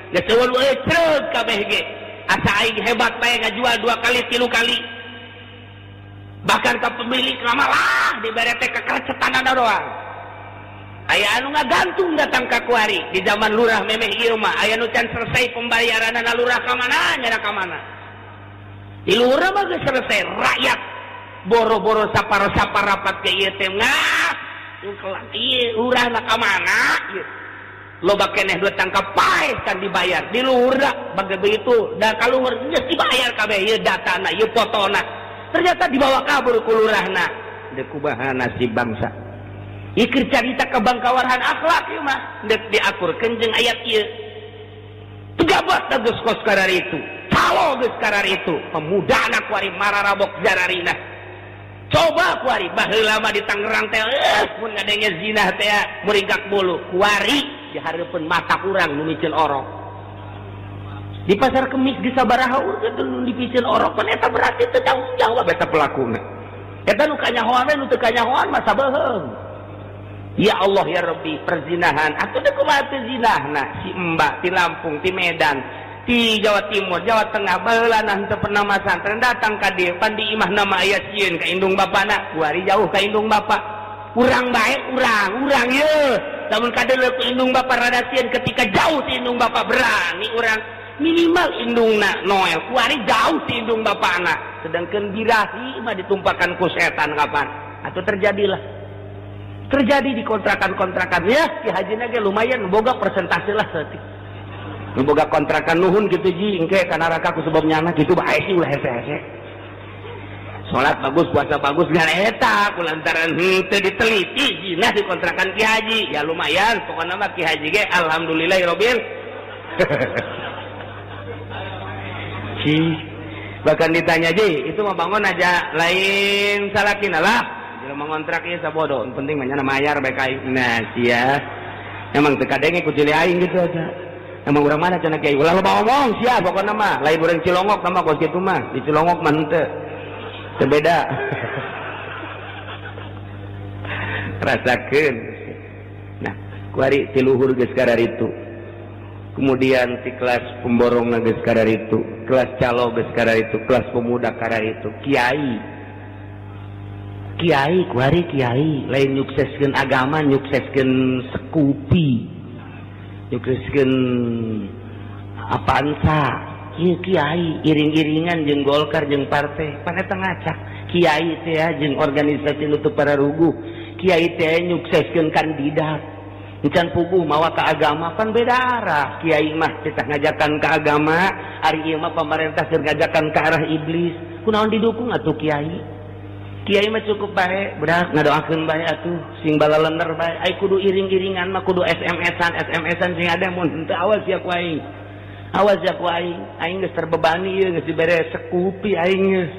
geus eueun euy creug kabeh ge asa aing hebat bae ngajual dua kali tilu kali, bahkan ka pemilik lama lah dibere teh kekercetan doang. Aya anu ngagantung datang ka kuari di zaman lurah memeh ieu mah aya nu can selesai pembayaranana, lurah ka mana nyana ka mana. Di lurah mah geus selesai, rakyat boro-boro saparo-sapar rapat ke ieu teh ngah ieu lurahna ka mana ieu. Loba keneh duit tangkap paeh kan dibayar di lurah bagai begitu dan kaluhur geus dibayar kabeh ieu datana ieu fotona ternyata dibawa kabur ku lurahna. Deuk kumaha nasib bangsa? Ikir carita kebangkawarhan akhlak ieu mah deuk diakurkeun jeung ayat ieu. Pejabat geus kos kararitu, calo geus kararitu, pemudana kuari mararabok jararina. Coba kuari baheula mah di Tangerang teh mun ngadenge zina teh muringkak bulu. Kuari di hareupeun mata urang nu miceun orok. Di pasar Kemis di sabaraha urang nu dipiceun orok, pan eta berarti teu tanggung jawab eta pelakuna. Eta nu kanyahoan we, nu teu kanyahoan mah sabeheung. Ya Allah ya Rabbi, perzinahan atau deh kumaha teu zinahna si Mbak di Lampung, di Medan, di Jawa Timur, Jawa Tengah, baheula teu pernah masantren datang ka dieu pan di imah nama aya sieun ka indung bapana, kuari jauh ka indung bapa. Urang bae urang, urang ye. Lamun kadeuleu ku indung bapa rada sieun, ketika jauh ti indung bapa berani urang minimal indungna Noel, kuari jauh ti indung bapana. Sedangkan birahi mah ditumpakan ku setan kapan? Atau terjadilah terjadi di kontrakan-kontrakan ya Ki Haji ge lumayan boga persentase lah saeutik. Nu boga kontrakan nuhun kitu ji engke ka neraka ku sebab nyana kitu bae sih ulah hese-hese. Salat bagus, puasa bagus, ngan eta kulantaran henteu diteliti zina di kontrakan Ki Haji. Ya lumayan, pokoknya mah Ki Haji ge alhamdulillahirabbil. Si bahkan ditanya, "Ji, itu mah bangun aja lain salakina lah." Jelema ngontrak ieu sabodo, penting mah nya mayar bae ka aing. Nah, sia. Emang teu kadenge ku cili aing gitu aja. Emang urang mana cenah kiai? Ulah loba omong sia pokona mah. Lain urang Cilongok mah kos kitu mah. Di Cilongok mah henteu. Teu beda. Rasakeun. Nah, kuari ti luhur geus kararitu. Kemudian ti kelas pemborong geus kararitu, kelas calo geus kararitu, kelas pemuda kararitu, kiai. Kiai kuari kiai lain nyukseskeun agama, nyukseskeun sekupi, nyukseskeun Avanza. Kieu kiai iring-iringan jeung Golkar jeung partai, pan eta ngacak. Kiai teh jeung organisasi nu teu pararuguh. Kiai teh nyukseskeun kandidat. Encan puguh mawa ke agama pan beda arah. Kiai mah titah ngajakan ke agama, ari ieu mah pamarentah keur ngajakan ke arah iblis. Kunaon didukung atuh kiai? Kiai mah cukup bae, berak ngadoakeun bae atuh, sing balalener bae. Ai kudu iring-iringan mah kudu SMS-an, SMS-an sing ada mun henteu awas ya ku aing. Awas ya ku aing, aing geus terbebani ieu geus dibere sekupi aing geus.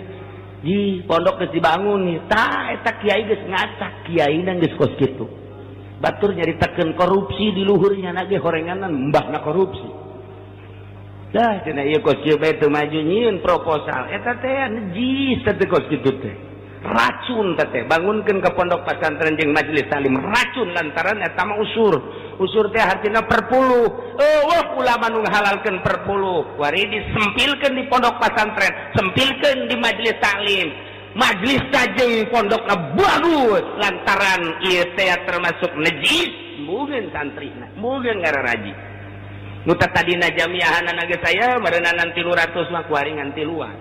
Di pondok geus dibangun nih, tah eta kiai geus ngacak, kiai dan geus kos kitu. Batur nyaritakeun korupsi di luhurnya ge horenganan mbahna korupsi. Dah cenah ieu kos kieu bae teu maju nyieun proposal. Eta teh najis teh kos kitu teh. Racun teh bangunkeun ke pondok pesantren jeung majelis taklim racun lantaran eta mah usur. Usur teh artina perpuluh. Eueuh ulama nu ngahalalkeun perpuluh. Wari disempilkeun di pondok pesantren, sempilkeun di majelis taklim. Majelis jeung pondokna bagus lantaran ieu teh termasuk najis, mungkin santrina, mungkin ngararaji. Nu tadina jamiahanana ge saya meureunan 300 mah kuari ngan tiluan.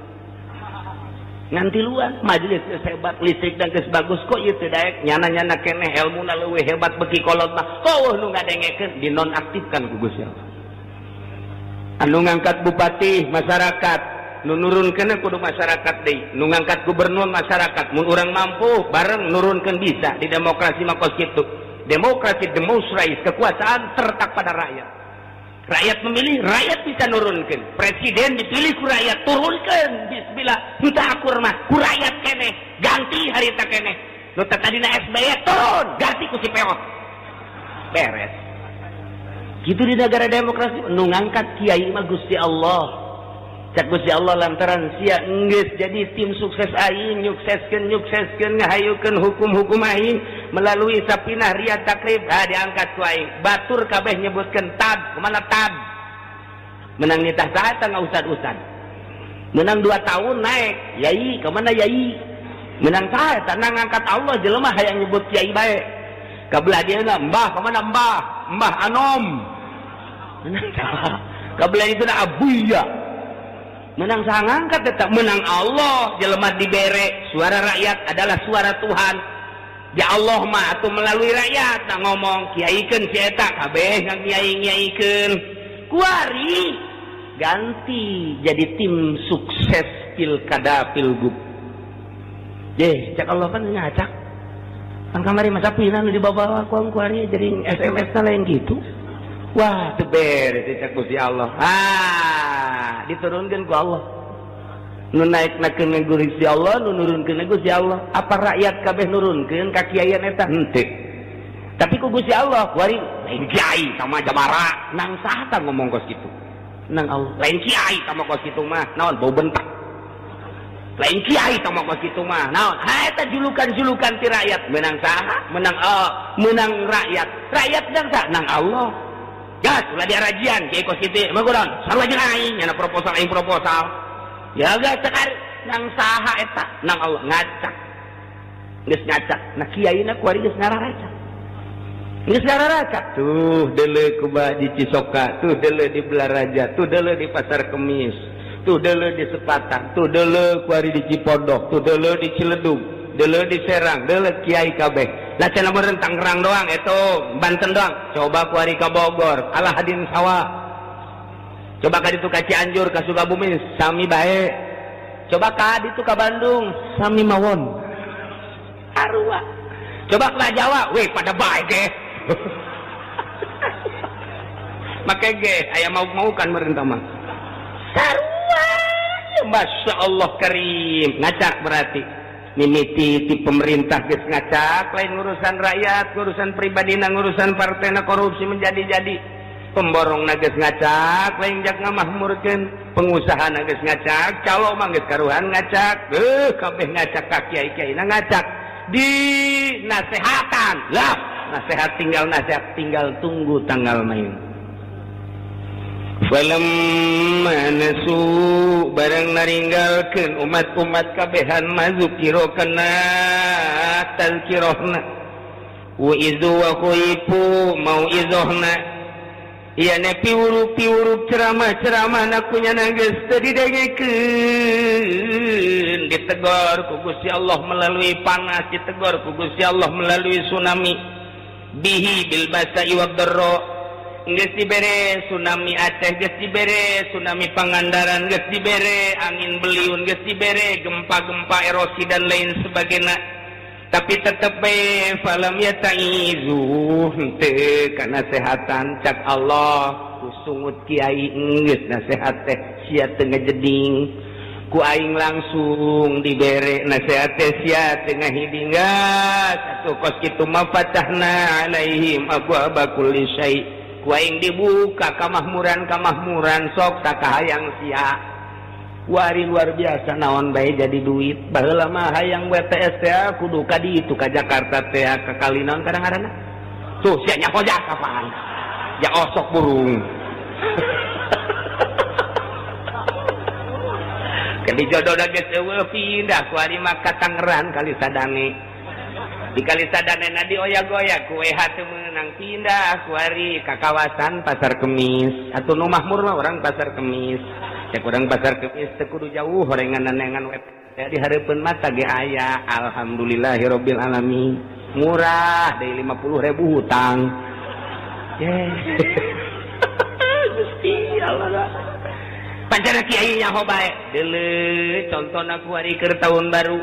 Ngan tiluan, majelis geus hebat, listrik dan geus bagus kok ieu teu daek nyana-nyana keneh elmuna leuwih hebat beki kolot mah. Heueuh nu ngadengekeun dinonaktifkan ku Gusti Allah. Anu ngangkat bupati masyarakat, nu nurunkeun kudu masyarakat deui, nu ngangkat gubernur masyarakat, mun urang mampu bareng nurunkeun bisa di demokrasi mah kos kitu. Demokrasi demonstrais, kekuasaan terletak pada rakyat. Rakyat memilih, rakyat bisa nurunkeun. Presiden dipilih ku rakyat, turunkeun. Bismillah, henteu akur mah ku rakyat keneh, ganti harita keneh. Nu tadina SBY turun, ganti ku si Peot. Beres. Gitu di negara demokrasi, nu ngangkat kiai mah Gusti Allah. Cak Gusti Allah lantaran sia enggeus jadi tim sukses aing, nyukseskeun nyukseskeun ngahayukeun hukum-hukum aing melalui Sapinah Riyad Takrib, ah diangkat ku aing. Batur kabeh nyebutkeun tab, kemana tab? Menang nitah saha eta ngausad-usad. Menang 2 tahun naik, yai kemana yai? Menang saha eta ngangkat Allah jelema hayang nyebut kiai bae. Kabelah dieuna mbah kemana mbah? Mbah Anom. Menang saha? Kabelah itu na abuya. Menang saha ngangkat tetap menang Allah jelema dibere suara rakyat adalah suara Tuhan. Ya Allah mah atau melalui rakyat tak ngomong kiaikeun si eta kabeh ngakiai-ngiaikeun. Kuari ganti jadi tim sukses pilkada pilgub. Ye, cak Allah kan ngacak. Kan kamari masa pina nu dibawa ku kuari jadi SMS na lain gitu. Wah, teu beres cak Gusti Allah. Ah, diturunkeun ku Allah. Nu naik-naikeun Gusti Allah, nu nurunkeun Gusti Allah. Apa rakyat kabeh nurunkeun ka kiaian eta? Henteu. Tapi ku Gusti Allah, kuari lain kiai sama jabara. Nang saha tah ngomong kos kitu? Nang Allah. Lain kiai sama kos kitu mah, naon bau bentak. Lain kiai sama kos kitu mah, naon? Ha eta julukan-julukan ti rakyat. Menang saha? Menang menang rakyat. Rakyat nang saha? Nang Allah. Gas, ulah diarajian kiai kos kitu. Mah kurang sarua jeung aing, nyana proposal aing proposal. Ya gas cekar nang saha eta? Nang Allah ngacak. Geus ngacak. Nah kiaina kuari geus ngararacak. Geus ngararacak. Tuh deuleu kuba di Cisoka, tuh deuleu di Belaraja, tuh deuleu di Pasar Kemis, tuh deuleu di Sepatan, tuh deuleu kuari di Cipodok, tuh deuleu di Ciledug, deuleu di Serang, deuleu kiai kabeh. Lah cenah meureun Tangerang doang itu, Banten doang. Coba kuari ka Bogor, alah hadin sawah. Coba ka ditu ka Cianjur, ka Sukabumi, sami bae. Coba ka ditu ka Bandung, sami mawon. Sarua. Coba ka Jawa, weh pada bae ge. Make ge aya mau-mau kan merintah mah. Sarua. Masya Allah karim. Ngacak berarti. Mimiti ti pemerintah geus ngacak, lain urusan rakyat, urusan pribadina, urusan partena, korupsi menjadi-jadi. Pemborong geus ngacak, lain jak ngamahmurkeun, pengusaha geus ngacak, calo mah geus karuhan ngacak, kabeh ngacak, ka kiai-kiaina ngacak. Di nasehatan lah, nasehat tinggal nasehat, tinggal tunggu tanggal main. Falamma nasu, barang naringgalkeun umat-umat kabehan ma dzukkiru kana tazkirahna, wa izu wa khuifu mau'izohna, iya ne piwuruk-piwuruk ceramah-ceramah na ku nyana geus teu didengekeun. Ditegor ku Gusti Allah melalui panas, ditegor ku Gusti Allah melalui tsunami, bihi bil ba'sa'i wad dharra. Geus dibere tsunami Aceh, geus dibere tsunami Pangandaran, geus dibere angin beliung, geus dibere gempa-gempa, erosi dan lain sebagainya, tapi tetep be falam yataizu, henteu kana sehatan. Cak Allah, ku sungut kiai geus nasehat teh sia teu ngajeding, ku aing langsung dibere nasehat teh sia teu ngahiding. Atuh kos kitu mah fatahna alaihim abwaaba kulli syai', ku aing dibuka kamahmuran-kamahmuran, sok sakahayang sia. Wari luar biasa, naon bae jadi duit. Baheula mah hayang WTS teh kudu ka ditu, ka Jakarta teh, ka kali naon kadang-kadang tuh sia nyaho apaan ya, osok burung. Kali jodoh geus eueuh, pindah ku ari mah ka Tangerang, Kali Sadane. Di Kali Sadane na dioyak-oyak ku WH, teu meunang, pindah ku ari ka kawasan Pasar Kemis. Atuh nu makmur mah orang Pasar Kemis. Cek urang Pasar Kemis teu kudu jauh, horengan neangan web di hareupeun mata ge aya. Alhamdulillahirabbil alamin, murah dari 50.000 hutang. Gusti Allah, pancana kiai nyaho bae. Deuleu contona ku ari keur tahun baru,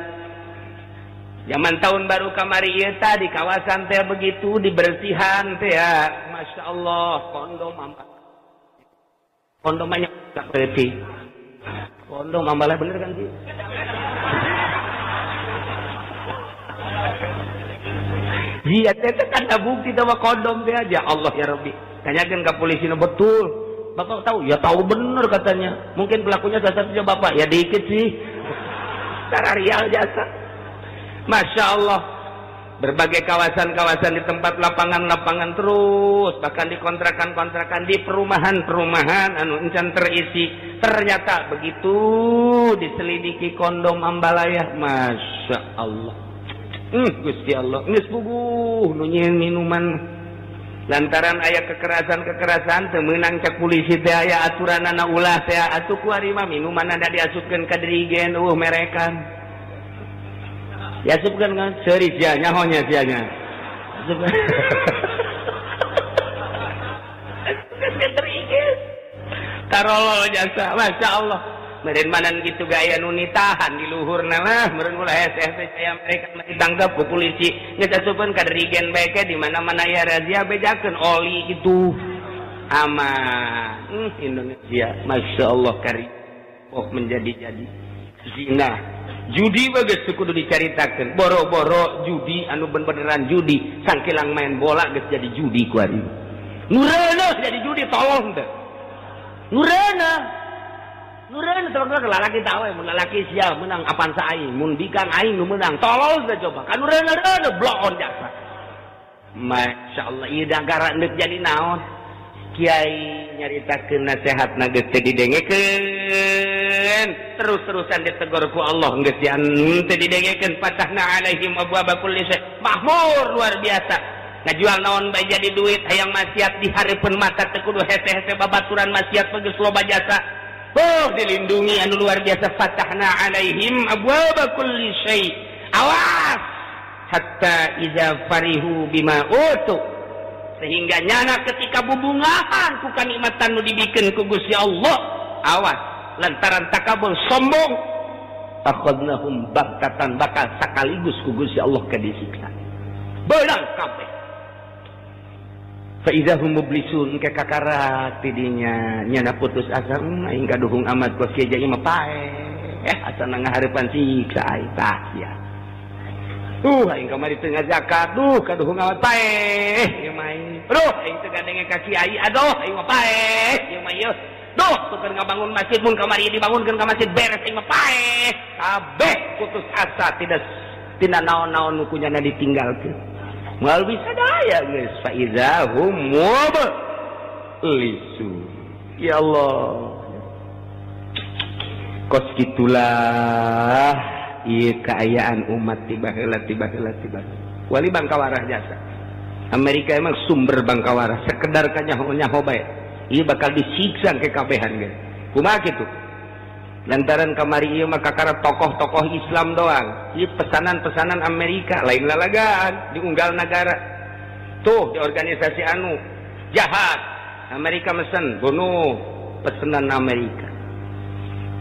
zaman tahun baru kamari ieu tah, di kawasan teh begitu dibersihan teh ya, Masya Allah, kondom ampa kondom banyak berarti kondom ambalah, bener kan sih? Iya teh kan ada bukti bahwa kondom teh aja. Allah ya Rabbi, tanyakan ke polisi, betul bapak tahu ya? Tahu bener katanya. Mungkin pelakunya salah satunya bapak ya, dikit sih secara real jasa. Masya Allah, berbagai kawasan-kawasan, di tempat lapangan-lapangan, terus bahkan di kontrakan-kontrakan, di perumahan-perumahan anu encan terisi, ternyata begitu diselidiki kondom ambalaya. Masya Allah, Gusti Allah, geus puguh nu nyieun minuman lantaran aya kekerasan-kekerasan teu meunang. Cek polisi teh aya aturanana, ulah teh. Atuh ku ari mah minuman ada diasupkeun ka dirigen, merekan diasupkeun kan seuri sia, nyaho nya sia nya. Asupkeun ka dirigen, tarolol jasa. Masya Allah, meureun manan kitu gaya nu nitahan di luhurna lah meureun, ulah hese-hese aya mereka ditangkap ku polisi, geus asupeun ka dirigen bae ke. Di mana-mana aya razia, bejakeun oli itu aman. Indonesia, Masya Allah kari, oh menjadi-jadi zina, judi bagus kudu dicaritakeun. Boro-boro judi anu beneran judi, sangkilang main bola geus jadi judi ku ari. Nu reuneuh jadi judi, tolong teh nu reuneuh. Nureun teh lalaki tahu, mun lalaki sia menang Avanza aing, mun bikang aing nu menang, tolol teh coba. Kan nu reuneuh bloon jasa. Masya Allah, ieu negara endek jadi naon? Kiai nyaritakeun nasehat geus teu didengekeun, terus-terusan ditegur ku Allah geus teu didengekeun. Fatahna alaihim abwaaba kulli syai', makmur luar biasa, ngajual naon bae jadi duit, hayang maksiat di hareupeun mata, teu kudu hese-hese, babaturan maksiat geus loba jasa. Oh, dilindungi anu luar biasa. Fatahna alaihim abwaaba kulli syai'. Awas, hatta iza farihu bima utu, sehingga nyana ketika bubungahan ku kanikmatan nu dibikeun ku Gusti Allah, awas, lantaran takabur, sombong. Akhadnahum baghtatan, bakal sekaligus ku Gusti Allah ke disiksa beunang kabeh. Fa idza hum mublisun, ke kakarak tidinya nyana putus asa. Aing kaduhung amat kos kieu mah, paeh asana ngahareupan siksa aing tah sia. Aing kamari teu ngazakat, duh, kaduhung amat, paeh ieu mah aing. Aduh, aing teu gandeng ka kiai, aduh, aing mah paeh ieu mah ieu. Duh, tuker ngabangun masjid, mun kamari dibangunkeun ka masjid beres, aing mah paeh. Kabeh putus asa, tidak tina naon-naon nu kunyana ditinggalkeun. Moal bisa daya geus, fa idza hum mublisun. Ya Allah. Kos gitulah ieu kaayaan umat tiba heula, tiba heula, tiba heula. Wali bangkawarah jasa. Amerika emang sumber bangkawarah, sekedar kanyaho nyaho bae. Ieu bakal disiksa ke kabehan ge. Kumaha kitu? Lantaran kamari ieu mah kakara tokoh-tokoh Islam doang. Ieu pesanan-pesanan Amerika lain lalagaan diunggal negara. Tuh di organisasi anu jahat. Amerika mesen bunuh, pesanan Amerika.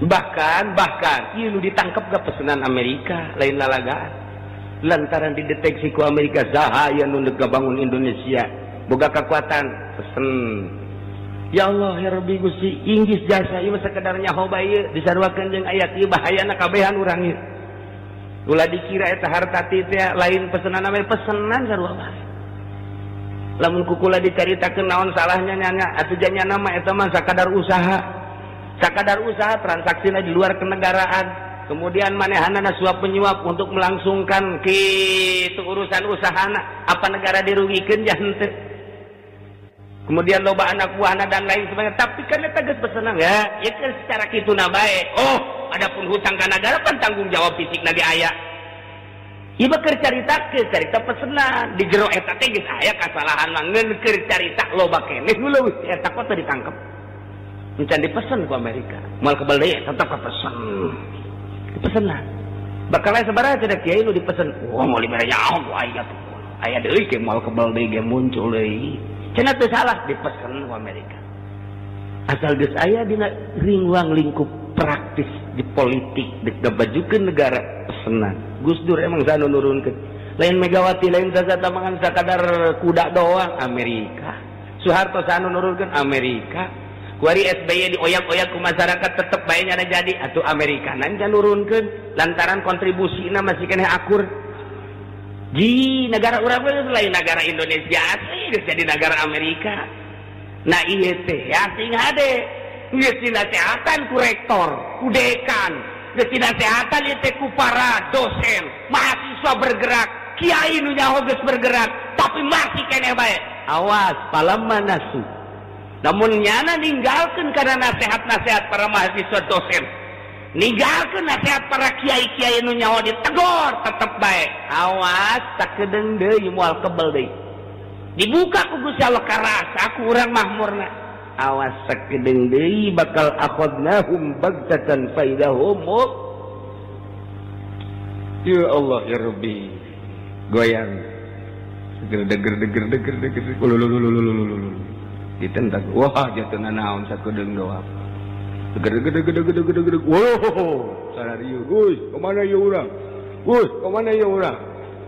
Bahkan bahkan ieu nu ditangkap gak pesanan Amerika, lain lalagaan. Lantaran dideteksi ku Amerika saha nu deuk bangun Indonesia boga kekuatan pesen. Ya Allah, ya Rabbi, Gusti Inggris jasa ieu mah sekedar nyaho bae ieu disaruakeun jeung ayat ieu, bahayana kabehan urang ieu. Ulah dikira eta harta teh lain pesenan namanya, pesenan sarua bae. Lamun kukula dicaritakeun naon salahnya nyanya atuh janya nama eta mah sakadar usaha. Sakadar usaha, transaksina di luar kenegaraan. Kemudian manehanana suap penyuap untuk melangsungkan kitu urusan usahana. Apa negara dirugikeun ja henteu? Kemudian loba anak buahna dan lain sebagainya, tapi kan eta geus pesenan ya, ya kan secara kitu na bae. Oh, adapun hutang ka negara kan tanggung jawab fisik ge aya. Ieu mah keur caritakeun carita pesenan di jero eta teh geus aya kasalahan mah, ngeun keur carita loba keneh nu leuwih eta kok teu ditangkep. Encan dipesen ku Amerika. Moal kebal deui, tetep kapesen. Dipesenan. Bakal aya sabaraha cenah kiai nu dipesen. Wah, moal dibere nyaho ku aing atuh. Aya deui ke moal kebal deui ge muncul deui. Cenah teu salah dipesen ku Amerika. Asal geus aya dina ruang lingkup praktis di politik dek ngabajukeun negara, pesenan. Gus Dur emang sanu nurunkeun. Lain Megawati, lain saha tamangan sakadar kuda doang, Amerika. Soeharto sanu nurunkeun? Amerika. Kuari SBY dioyak-oyak ku masyarakat tetep bae nyana jadi atuh, Amerika nan nurunkeun lantaran kontribusina masih keneh akur. Ji negara urang lain negara Indonesia asli geus jadi negara Amerika. Nah, ieu teh ya sing hade geus dinasehatan ku rektor, ku dekan, geus dinasehatan ieu teh ku para dosen, mahasiswa bergerak, kiai nu nyaho geus bergerak, tapi masih keneh bae. Awas, falamma nasu. Namun nyana ninggalkeun karena nasihat-nasihat para mahasiswa, dosen, ninggalkeun nasihat para kiai-kiai nu nyaho ditegor tetep bae. Awas, sakedeung deui moal kebel deui. Dibuka ku Gusti Allah karasa ku urang mahmurna. Awas, sakedeung deui bakal akhadnahum baghtatan fa idahum. Ya Allah, ya Rabbi, goyang deger deger deger deger deger, ditentak, wah, jatuh naon sakedeung doang, deger deger deger deger deger deger, wow, sararieu, woi, kemana ya urang, woi, kemana ya urang,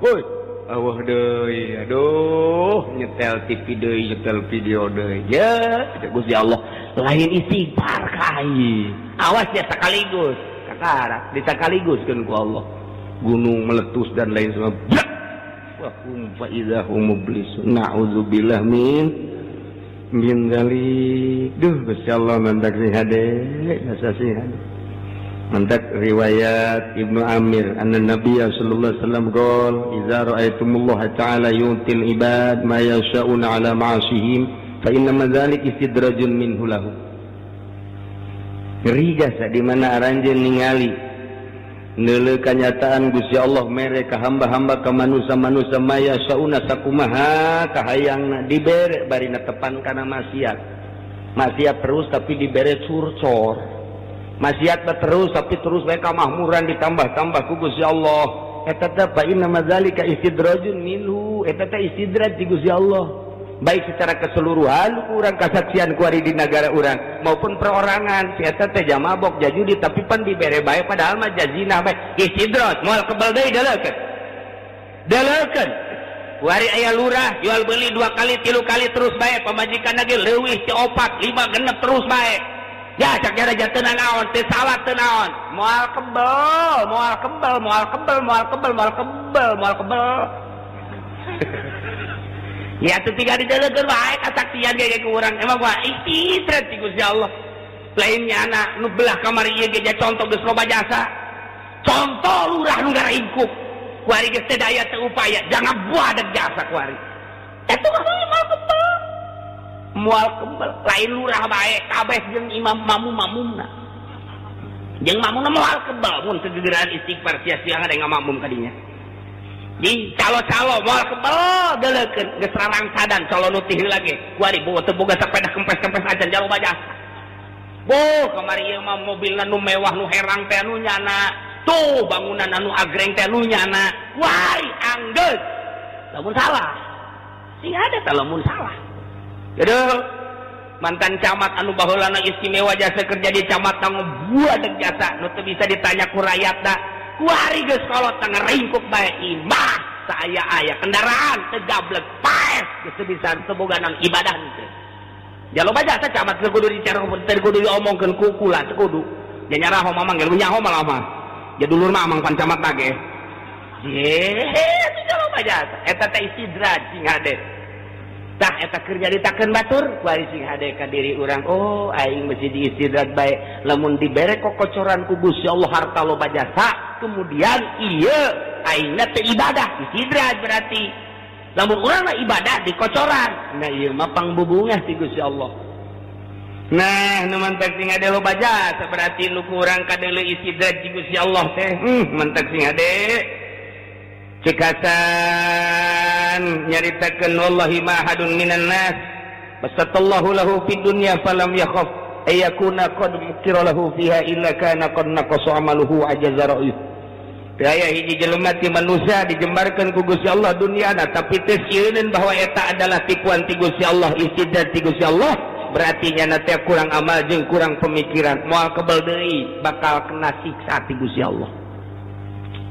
woi, awah deui, aduh, nyetel TV deui, nyetel video deui, ya Gusti Allah, lain istighfar kai, awas ya, sekaligus kakara disekaligus kan ku Allah gunung meletus dan lain sebagainya. Wah, hum fa idza hum mublisun, na'udzubillah min dzalik. Duh, Gusti Allah, mantak sing hade, asa sing hade. Mantak riwayat Ibnu Amir anna Nabiy sallallahu alaihi wasallam qol idza ra'aitumullah ta'ala yu'til ibad ma yasha'una ala ma'asihim fa inna dzalik istidrajun minhu lahu. Ngeri jasa di mana aranjeun ningali neuleuh kanyataan Gusti Allah mere ka hamba-hamba, ka manusia-manusia, ma yasyauna, sakumaha kahayangna dibere, bari netepan kana maksiat. Maksiat terus tapi dibere curcor. Maksiat terus tapi terus bae kamahmuran ditambah-tambah ku Gusti Allah. Eta teh fa inna madzalika istidrajun minhu, eta teh istidraj di Gusti Allah. Baik secara keseluruhan kurang kasaksian kuari di negara urang maupun perorangan, si eta teh mabok, jajudi, tapi pan dibere bae, padahal mah jazina bae. Istidraj, moal kebel deui. Deleukeun, deleukeun. Kuari aya lurah jual beli dua kali, tilu kali terus bae, pamajikan lagi leuwih ti opat, lima, genep terus bae. Ya cak jara teu naon, teu salah, teu naon, moal kebel, moal kebel, moal kebel, moal kebel, moal kebel, moal kebel. Ya tuh tiga dideleukeun bae kasaksian ge ku urang. Emang gua istidraj ti Gusti Allah. Lainnya anak nu belah kamari ieu ge contoh geus loba jasa. Contoh lurah nu ngaringkuk. Kuari geus teu daya, teu upaya, jangan buat jasa kuari. Eta mah moal kebel. Moal kebel, lain lurah bae, kabeh jeung imam mamu-mamumna. Jeung mamumna moal kebel mun kegegeran istighfar, sia-sia ada ngamamum kadinya. Di calo-calo moal kebel, deleukeun geus rarangsadan calo nu ti heula ge. Kuari boga teu boga sepeda kempes-kempes acan jalo jasa. Boh, kamari ieu mah mobilna nu mewah, nu herang teh nu nyana. Tuh bangunan anu agreng teh nu nyana. Kuari anggeus. Lamun salah. Sing ada teh lamun salah. Jadi mantan camat anu baheulana istimewa jasa kerja di camat buat jasa nu teu bisa ditanya ku rakyat da. Kuari geus kolot ngaringkuk bae, imah saya aya, kendaraan teu gablek, paes geus teu bisa, teu boga nang ibadah teu. Ya loba jasa camat teu kudu dicara, teu kudu diomongkeun ku kula, teu kudu. Ja nyaraho mamang ge nyaho malah mah. Ja dulur mah amang pan camat ge. Ye, teu loba jasa. Eta teh istidraj, sing hade. Tah eta keur nyaritakeun batur, kuari sing hade ka diri urang, oh aing mesti diistidraj bae. Lamun dibere kokocoran ku Gusti Allah harta loba jasa, kemudian ieu aingna teu ibadah, istidraj berarti. Lamun urang mah ibadah dikocoran, nah ieu mah pangbubungah ti Gusti Allah. Nah, nu mantak sing hade loba jasa berarti nu kurang kadeuleu istidraj ti Gusti Allah teh. Mantak sing hade. Cekasan nyaritakeun, wallahi ma ahadun minan nas basatallahu lahu fid dunya falam yakhaf ayakuna qad mukira lahu fiha illa kana qad naqasa amaluhu ajaza ra'yuh. Teu aya hiji jelema ti manusia dijembarkeun ku Gusti Allah dunyana, tapi teu sieun bahwa eta adalah tipuan ti Gusti Allah, istidraj ti Gusti Allah, berarti nyana teh kurang amal jeung kurang pemikiran, moal kebel deui, bakal kena siksa ti Gusti Allah.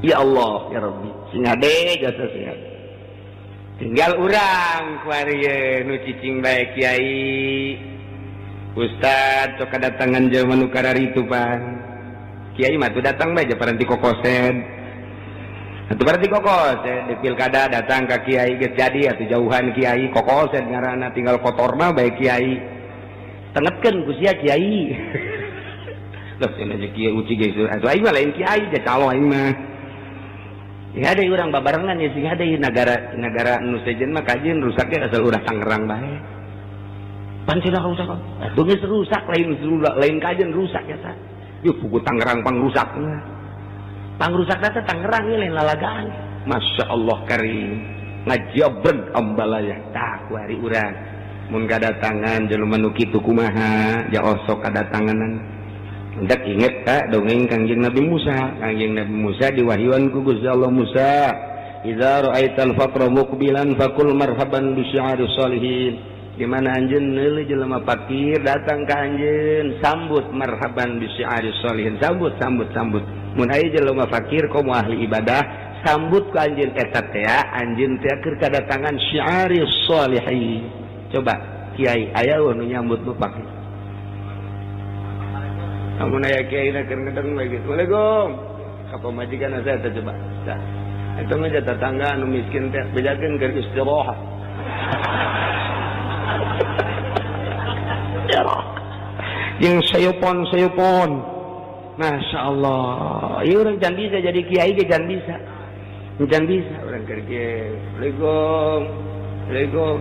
Ya Allah, ya Rabbi, sing hade jasa, sing hade. Tinggal urang kuari nu cicing bae, kiai, ustad, sok kedatangan jelema nu kararitu pan. Kiai mah tuh datang bae paranti kokosen. Atuh paranti kokosen di pilkada datang ka kiai geus jadi atuh jauhan kiai kokosen ngaranna, tinggal kotorna bae kiai. Tengetkeun ku sia kiai. Loh, cenah kiai uci geus atuh aing mah lain kiai, ja calo aing mah. Ya ada orang babarengan ya, sing ada negara negara nu sejen mah kajian rusaknya asal urang Tangerang bae. Pan cenah rusak. Atuh geus rusak, lain lain kajian rusak ya sa. Yuk buku Tangerang pangrusak. Pangrusak teh Tangerang lain lalagaan. Masya Allah karim. Ngajabreg ambalaya. Tah kuari urang. Mun kadatangan jelema nu kitu kumaha? Ja osok kadatanganan. Hendak inget tak dongeng Kangjeng Nabi Musa? Kangjeng Nabi Musa diwahyuan ku Gusti Allah, Musa, idza ra'aital faqra muqbilan faqul marhaban bi syi'ari salihin. Di mana anjeun neuleuh jelema fakir datang ka anjeun, sambut, marhaban bi syi'ari salihin. Sambut, sambut, sambut. Mun aya jelema fakir komo ahli ibadah, sambut ku anjeun, eta teh anjeun teh keur kadatangan syi'ari salihin. Coba kiai, aya nu nyambut nu fakir? Namun aya kiai na keur ngedeng lagi. Assalamualaikum. Ka pamajikan saya teh coba. Tah. Eta mah tetangga anu miskin teh bejakeun keur istirahat. Yang sayupon sayupon. Masya Allah. Ieu urang can bisa jadi kiai ge, can bisa. Can bisa urang keur kieu. Assalamualaikum. Assalamualaikum.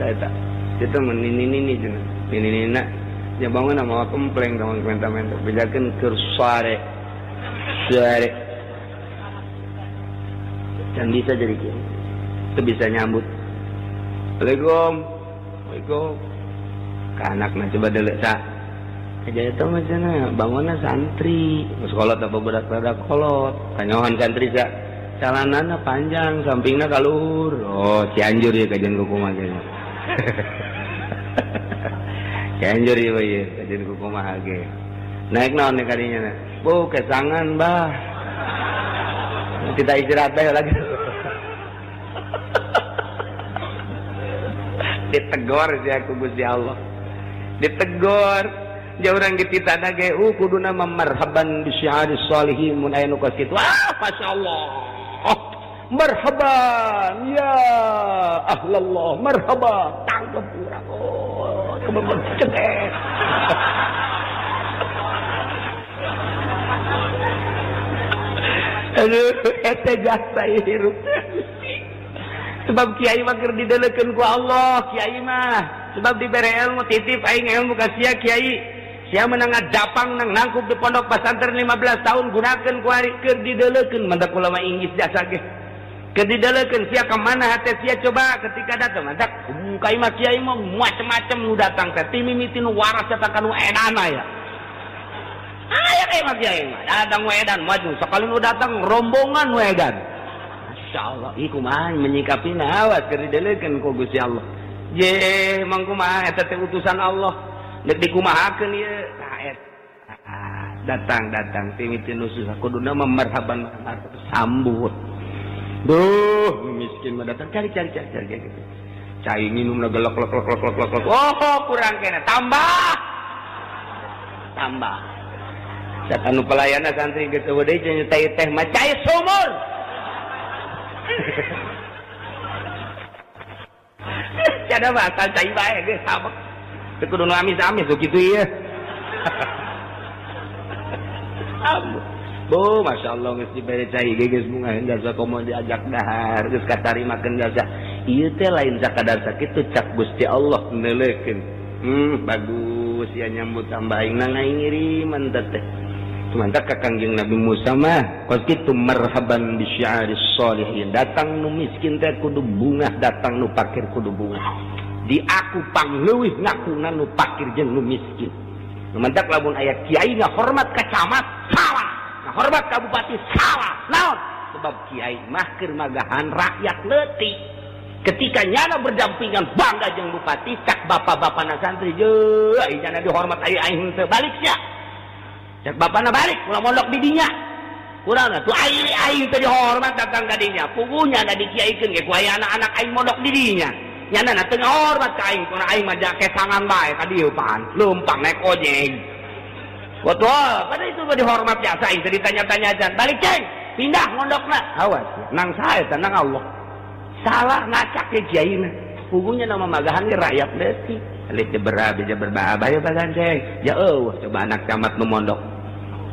Saya tak. Itu mah nini nini cenah. Nini nina. Ya bangun sama kompleng kamu minta-minta bejakeun keur sare. Sare. Can bisa jadi kiai. Teu bisa nyambut. Assalamualaikum. Assalamualaikum. Ka anakna coba deuleu sa. Aja itu mah cenah bangunna santri. Sekolah apa budak-budak kolot. Kanyohan santri sa. Calanana panjang, sampingna ka luhur. Oh, Cianjur ya kajian kumaha. Kenjur ieu ieu kajian ku kumaha ge. Naik naon nih kadinya? Bu, kesangan, bah. Kita istirahat bae lagi. Ditegor sia ku Gusti Allah. Ditegor. Jauh urang dititah ge kuduna marhaban bi syiaris sholihin mun aya nu kos kitu. Ah, masyaallah. Oh, marhaban ya ahlallah, marhaban. Tangkep urang. Oh, kebebek cekek. Aduh, eta jasa hirup. Sebab kiai mah keur didelekeun ku Allah, kiai mah. Sebab dibere ilmu titip aing ilmu ka sia kiai. Sia menang ngadapang nang nangkup di pondok pesantren 15 tahun gunakeun ku ari keur didelekeun mantak ulama Inggris jasa ge. Keur didelekeun sia ka mana hate sia coba ketika datang mantak kai mah kiai mah macem-macem nu datang teh ti mimiti nu waras eta ka nu edan aya. Aya kayak mah kiai mah datang wedan maju sekali nu datang rombongan wedan. Masya Allah, ih kumaha menyikapina awas keur didelekeun ku Gusti Allah. Ye, mang kumaha eta teh utusan Allah. Deuk dikumahakeun ieu. Tah eta. Datang ti mimiti nu susah kuduna mah marhaban sambut. Duh, miskin mah datang cari cari cari cari gitu. Cai minumna gelek lek lek lek lek lek. Oh, kurang kene tambah. Tambah. Saat anu pelayana santri geus eueuh deui cenah teh teh mah cai sumur. Cada bakal cai bae geus sama. Teu kudu nu amis-amis tuh kitu ieu. Bu, Masya Allah geus dibere cai ge geus bunga jasa komo diajak dahar geus katarimakeun jasa. Ieu teh lain sakadar sakitu cak Gusti Allah neuleukeun. Bagus ya nyambut tambah aing nang aing ngiriman teh. Mantap ka Kangjeng Nabi Musa mah kos kitu marhaban bi syiaris sholihin. Datang nu miskin teh kudu bungah, datang nu pakir kudu bungah. Di aku pangleuwih ngakuna nu pakir jeung nu miskin. Mantap lamun aya kiai ngahormat ka camat salah, ngahormat ka bupati salah. Naon? Sebab kiai mah keur magahan rakyat leutik. Ketika nyana berdampingan bangga jeung bupati cak bapak-bapana santri jeuh ai nyana dihormat ai aing teu balik sia. Cak bapana balik ulah mondok di dinya. Kurang tuh aing aing teu dihormat datang ka dinya. Pugunya da dikiaikeun ge ku aya anak-anak aing mondok di dinya. Nyana na teu ngahormat ka aing, kuna aing mah kesangan bae ka dieu pan. Leumpang naik ojek. Betul, pada itu mah dihormat biasa aing teu ditanya-tanya aja. Balik ceng, pindah mondokna. Awas, nang sae teh nang Allah. Salah ngacak ke kiaina. Pugunya nama magahan ge rakyat leutik. Alif jebera bija berbaa bae bagan ceng. Ya eueuh coba anak camat nu mondok.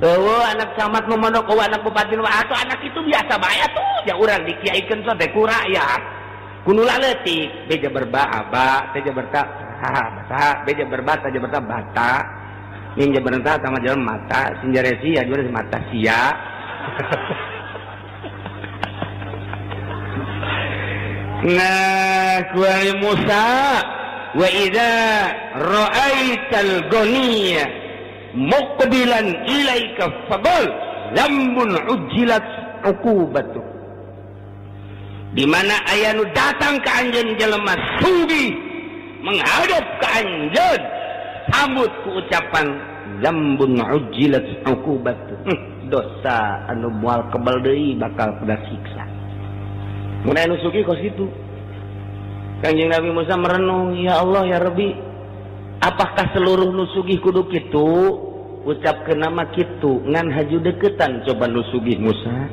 Eueuh anak camat nu mondok, eueuh anak bupati nu atuh anak itu biasa bae atuh. Ya urang dikiaikeun teh ku rakyat. Kudu leutik, beja berba aba, beja berta ha bata, beja berbata beja berta bata. Ninja berta sama jalan mata, sinjaresi ya juara mata sia. Nah, kuali Musa wa idza ra'aital ghaniya muqbilan ilaika faqul zambun ujilat uqubatu. Di mana aya nu datang ka anjeun jelema sugih menghadap ka anjeun sambut ku ucapan zambun ujilat uqubatu. Dosa anu moal kebal deui bakal kena siksa. Mun aya nu sugih kos kitu. Kangjeng Nabi Musa merenung, ya Allah ya Rabbi, apakah seluruh nu sugih kudu kitu? Ucapkeun nama kitu ngan haju deketan coba nu sugih Musa.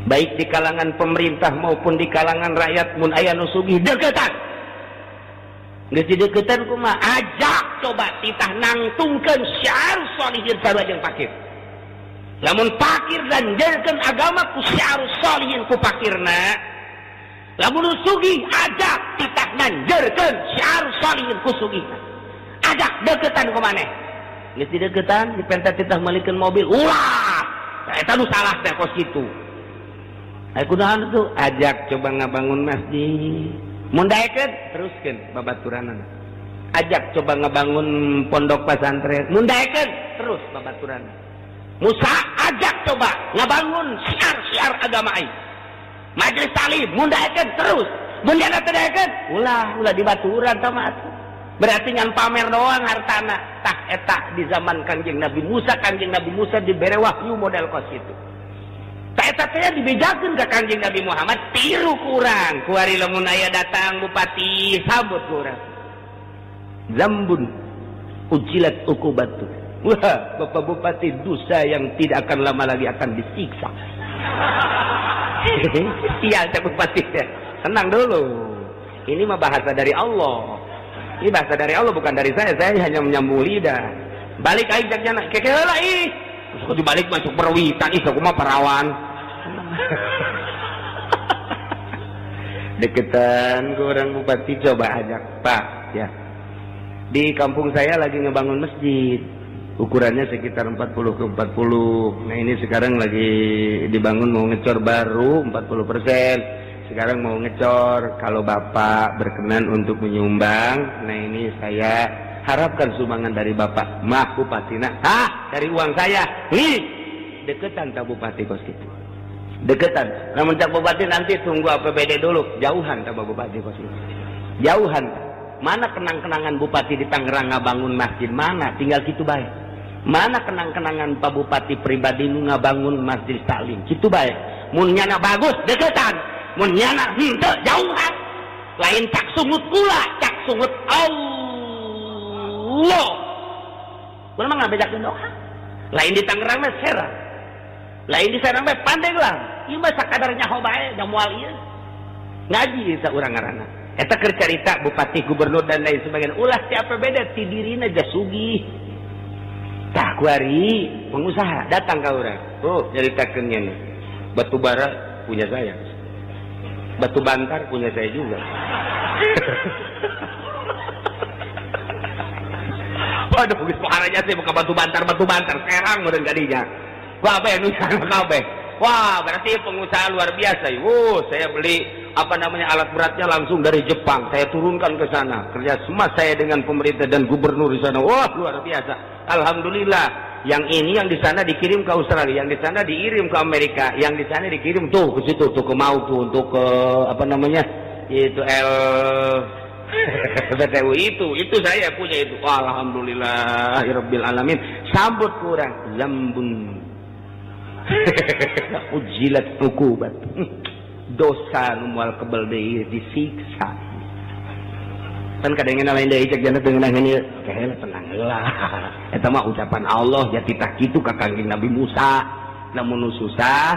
Baik di kalangan pemerintah maupun di kalangan rakyat mun aya nu sugih deketan. Geus dideketan kumaha? Ajak coba titah nangtungkeun syiar sholihin sarua jeung fakir. Lamun fakir dan jadikan agama ku syiar sholihin ku fakirna. Lamun nu sugih ajak titah nanjerkeun syiar sholihin ku sugihna. Ajak deketan ku maneh. Geus dideketan dipenta titah meulikeun mobil. Ulah. Eta nu salah teh kos kitu. Ai kunaon tuh ajak coba ngabangun masjid. Mun daekeun teruskeun babaturanana. Ajak coba ngabangun pondok pesantren. Mun daekeun terus babaturanana. Musa ajak coba ngabangun syiar-syiar agama aing. Majelis taklim mun daekeun terus. Mun jana teu daekeun, ulah ulah dibaturan tah mah. Berarti ngan pamer doang hartana. Tah eta di zaman Kangjeng Nabi Musa, Kangjeng Nabi Musa dibere wahyu model kos kitu. Tah eta teh dibejakeun ka Kangjeng Nabi Muhammad, tiru kurang. Kuari lamun aya datang bupati, sambut kurang. Zambun ujilat ukubatu. Wah, Bapak Bupati, dosa yang tidak akan lama lagi akan disiksa. Iya, cak bupati. Tenang dulu. Ini mah bahasa dari Allah. Ini bahasa dari Allah, bukan dari saya. Saya hanya menyambung lidah. Balik aing cak jana. Keke heula ih. Terus dibalik masuk perwitan ih, aku mah parawan. Deketan ke orang bupati, coba ajak, Pak, ya. Di kampung saya lagi ngebangun masjid. Ukurannya sekitar 40 ke 40. Nah, ini sekarang lagi dibangun, mau ngecor baru 40%. Sekarang mau ngecor, kalau Bapak berkenan untuk menyumbang, nah ini saya harapkan sumbangan dari Bapak. Mah bupatina, hah, dari uang saya. Nih, deketan tak bupati kos gitu. Deketan. Namun cak bupati nanti tunggu APBD dulu, jauhan tak bupati kos gitu. Jauhan. Mana kenang-kenangan bupati di Tangerang ngabangun masjid mana? Tinggal gitu baik. Mana kenang-kenangan Pak Bupati pribadi nu ngabangun masjid taklim? Kitu bae. Mun nyana bagus deketan. Mun nyana henteu, jauhan. Lain cak sungut kula, cak sungut Allah. Kula mah ngabejakeun doa. Lain di Tangerang mah Serang. Lain di Serang mah Pandeglang. Ieu mah sakadar nyaho bae da moal ieu. Ngaji eta urang ngaranna. Eta keur carita bupati, gubernur dan lain sebagainya. Ulah ti APBD ti dirina sugih. Tah kuari pengusaha datang ka urang. Oh, nyaritakeun nya. Batu bara punya saya. Batu bantar punya saya juga. Waduh, geus paharanya sih buka batu bantar Serang meureun kadinya. Wah, apa nu kabeh. Wah, berarti pengusaha luar biasa. Wuh, saya beli apa namanya alat beratnya langsung dari Jepang. Saya turunkan ke sana. Kerja sama saya dengan pemerintah dan gubernur di sana. Wah, luar biasa. Alhamdulillah. Yang ini yang di sana dikirim ke Australia, yang di sana dikirim ke Amerika, yang di sana dikirim tuh ke situ tuh ke Mau tuh untuk ke apa namanya? Itu L BTU itu saya punya itu. Alhamdulillah rabbil alamin. Sambut kurang zambun. Ujilat uqubat. Dosa nu moal kebel deui disiksa. Kan kadang lain deui cek jana teu ngeunaheun ieu. Kehe tenang heula. Eta mah ucapan Allah ya titah kitu ka Kangjeng Nabi Musa. Lamun nu susah,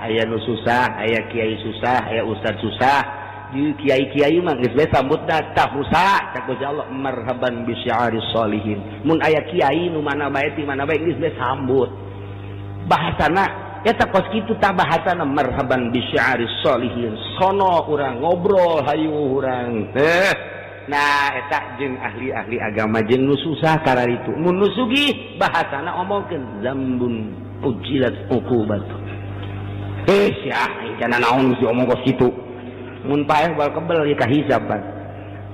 aya nu susah, aya kiai susah, aya ustad susah. Di kiai-kiai mah geus bae sambut tah Musa cak Gusti Allah marhaban bi syiaris sholihin. Mun aya kiai nu mana bae ti mana bae geus bae sambut. Bahasana eta kos kitu tah bahasana marhaban bi syiaris sholihin. Sono urang ngobrol hayu urang. Nah eta jeung ahli-ahli agama jeung nu susah kararitu. Mun nu sugih bahasana omongkeun zambun ujilat uqubat. Sia jana naon geus diomong kos kitu. Mun paeh bal kebel ieu kahisab pan.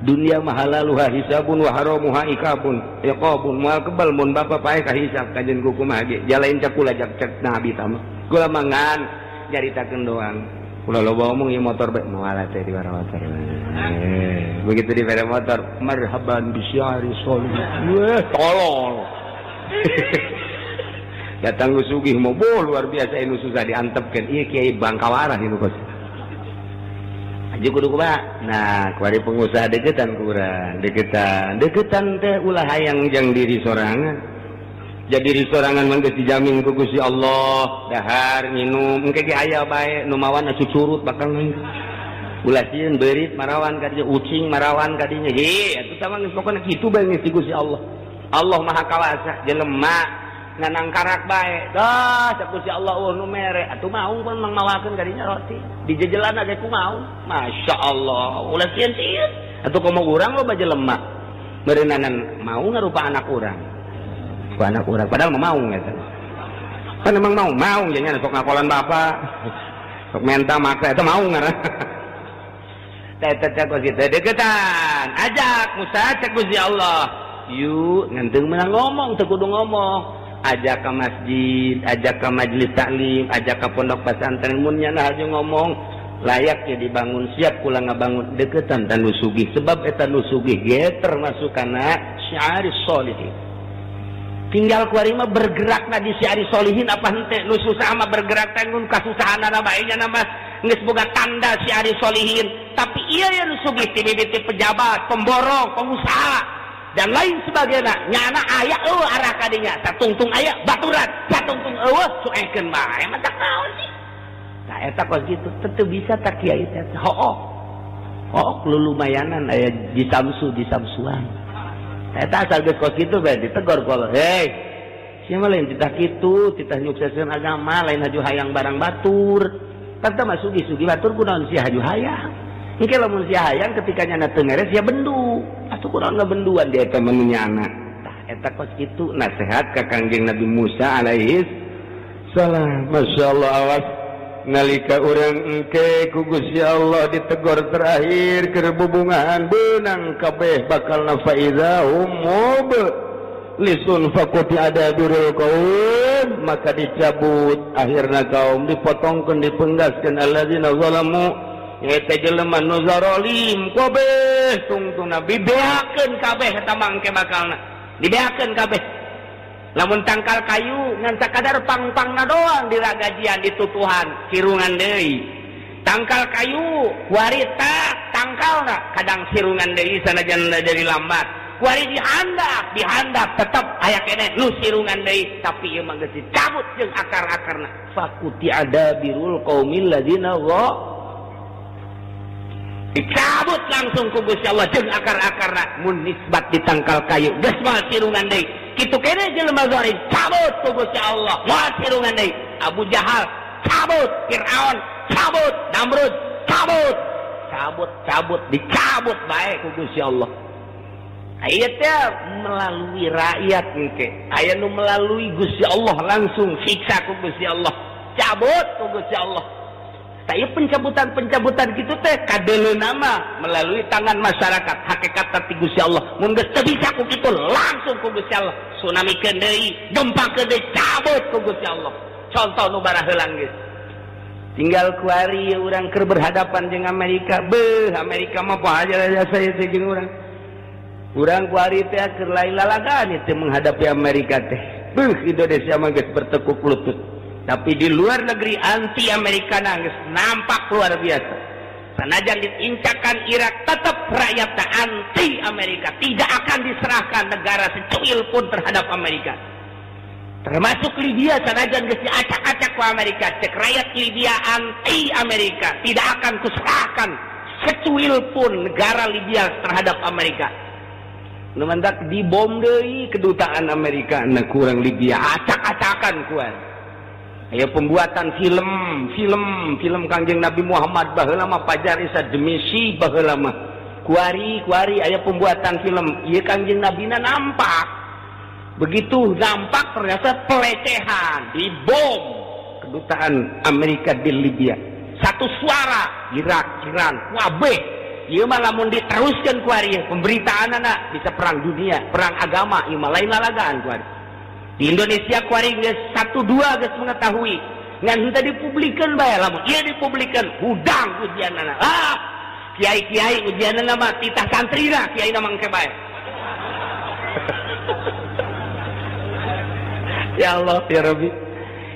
Dunia mah halaluha hisabun wa haramuha ikabun. Iqabun moal kebel mun bapa paeh kahisab kajen kumaha ge. Jalain cak kula cak cak nabi tama. Kula mangan nyaritakeun doang. Kula loba omong ieu motor bae moal teh di motor. Begitu di bere motor marhaban bi syiari sholih. Weh tolol. Datang nu sugih mobil luar biasa nu susah diantepkeun. Ieu kiai Bangkawarah ieu kos. Aja kudu kumaha? Nah, kuari pengusaha deketan kurang, deketan. Deketan teh ulah hayang jang diri sorangan. Jadi diri sorangan mah geus dijamin ku Gusti Allah, dahar minum engke ge aya bae nu mawana cucurut bakal ulah sieun beurit marawan ka dinya, ucing marawan ka dinya. He, atuh tah mah geus pokona kitu bae geus di Gusti Allah. Allah Maha Kawasa, jelema nganang karak bae. Dah cak Gusti Allah eueuh nu mere atuh maung pun mang mawakeun ka dinya roti. Dijejelan ge ku maung. Masya Allah, ulah sieun-sieun. Atuh komo urang loba jelema. Meureunana mau ngarupa anak urang. Ku anak urang padahal mah maung eta. Kan emang mau, maung jadinya sok ngakolan bapak. Sok menta maksa eta maung ngaran. Teh teh kos kitu deketan. Ajak Musa cek Gusti Allah. Yuk nganteung menang ngomong teu kudu ngomong. Ajak ke masjid, ajak ke majelis taklim, ajak ke pondok pesantren mun nya haju ngomong Layaknya dibangun, siap kula ngabangun deketan dan nu sugih, sebab eta nu sugih ge termasuk kana syiar solihin. Tinggal kuari mah bergerak na di syiar solihin apa hente. Nu susah mah bergerak teh ngun kasusahanana bae nya mah geus boga tanda syiar solihin. Tapi iya ya, nu sugih ti mimiti pejabat, pemborong, pengusaha, dan lain sebagainya, nyana aya eueuh arah kadinya. Satungtung aya baturan, satungtung eueuh cuekeun bae mah tak naon sih. Nah, eta kos gitu tentu bisa tak kiai teh hooh hooh lumayanan aya di samsu di samsuan. Eta asal geus kos kitu bae ditegor kalau, "Hei, sia mah lain titah kitu, titah nyukseskeun agama, lain haju hayang barang batur." Kan teh mah sugih-sugih batur, kunaon sia haju hayang? Engke lamun sia hayang, ketika nyana teu ngeres sia bendu. Atuh kunaon ngabenduan dia eta mah nyana? Tah, eta kos kitu nasihat ka Kangjeng Nabi Musa alaihi salam. Masya Allah, awas nalika urang engke ku Gusti Allah ditegor terakhir keur bubungahan, beunang kabeh bakal na faiza hum mublisun faquti'a dabirul qaum, maka dicabut akhirna kaum, dipotongkeun, dipenggaskeun alladzina zalamu, eta jelema nu zarolim kabeh tungtungna dibeakeun kabeh. Eta mangke bakalna dibeakeun kabeh. Lamun tangkal kayu ngan sakadar pang-pangna doang diragajian, ditutuhan, sirungan deui. Tangkal kayu warita tangkalna kadang sirungan deui sanajan dari lambat. Wari dihandap dihandap tetep aya keneh nu sirungan deui, tapi ieu mah geus dicabut jeung akar-akarna. Faquti'a dabirul qaumil ladzina, dicabut langsung ku Gusti Allah jeung akar-akarna. Mun nisbat di tangkal kayu geus moal sirungan deui, kitu keneh jelema zalim cabut ku Gusti Allah, moal sirungan deui. Abu Jahal cabut, Fir'aun cabut, Namrud cabut, cabut, cabut, dicabut bae ku Gusti Allah. Aya teh melalui rakyat engke, aya nu melalui Gusti Allah langsung, siksa ku Gusti Allah, cabut ku Gusti Allah. Saya pencabutan-pencabutan gitu teh kadele nama melalui tangan masyarakat, hakikat ti Gusti Allah. Mun geus teu bisa ku kitu, langsung ku Gusti Allah tsunami deui, gempa deui, cabut ku Gusti Allah. Contoh nu baraheulang geus tinggal kuari urang keur berhadapan jeung Amerika. Beuh, Amerika mah aja saya teh jeung urang. Urang kuari teh keur lain lalagan teh menghadapi Amerika teh. Beuh, Indonesia mah geus bertekuk lutut, tapi di luar negeri anti Amerika nangis nampak luar biasa. Sanajan diincakan Irak, tetap rakyat anti Amerika, tidak akan diserahkan negara secuil pun terhadap Amerika, termasuk Libya. Sanajan geus diacak-acak ku Amerika, cek rakyat Libya anti Amerika, tidak akan kuserahkan secuil pun negara Libya terhadap Amerika. Nu mantak dibom deui kedutaan Amerika na kurang Libya acak-acakan kuat. Aya pembuatan film, film film Kangjeng Nabi Muhammad baheula mah Pajar Isa Demisi baheula mah. Kuari kuari aya pembuatan film ieu Kangjeng Nabi na nampak. Begitu nampak ternyata pelecehan, dibom kedutaan Amerika di Libya. Satu suara Irak, Iran, wabeh. Ieu mah lamun diteruskan kuari pemberitaan anak bisa perang dunia, perang agama, ieu mah lain lalagaan kuari. Di Indonesia kuari geus satu dua geus mengetahui, ngan henteu dipublikeun bae. Lamun ieu dipublikeun, hudang ujianana. Ah, kiai-kiai ujianana mah titah santrina, kiai na mangke bae. Ya Allah, ya Rabbi.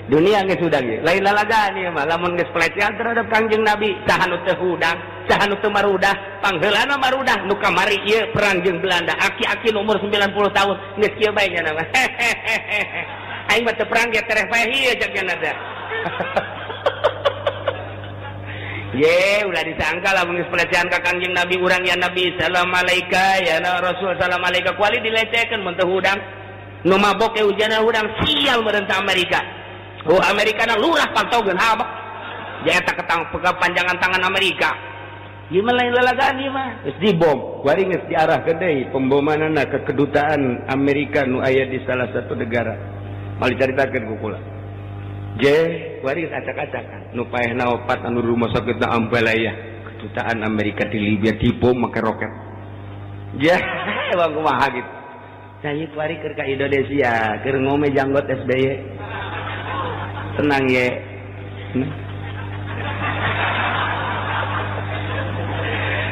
Dunia geus hudang ieu. Lain lalagaan ieu mah lamun geus pelecehan terhadap Kangjeng Nabi, saha nu teu hudang, saha nu teu marudah? Pangheulana marudah nu kamari ieu perang jeung Belanda. Aki-aki nu umur 90 tahun geus kieu bae nya mah. "Aing mah teu perang ge tereh bae ieu," cek nya teh. Ye, ulah disangka lah geus pelecehan ka Kangjeng Nabi urang, "Ya Nabi, salam alaika, ya Rasul, salam alaika." Kuali dilecehkeun mun teu hudang. Nu mabok ge ujana hudang, sial meureun Amerika. Oh, Amerika na lurah pantogeun habak. Eta ketang panjangan tangan Amerika. Ieu mah lain lalagaan ieu mah. Geus dibom, kuari geus diarahkeun deui pembomanana ke kedutaan Amerika nu aya di salah satu negara. Mal dicaritakeun ku kula. Je, kuari geus acak-acakan. Nu paehna opat anu rumah sakit na Ambalaya. Kedutaan Amerika di Libya dibom make roket. Ya, emang kumaha gitu. Saya kuari keur ka Indonesia, keur ngome janggot SBY. Tenang ye.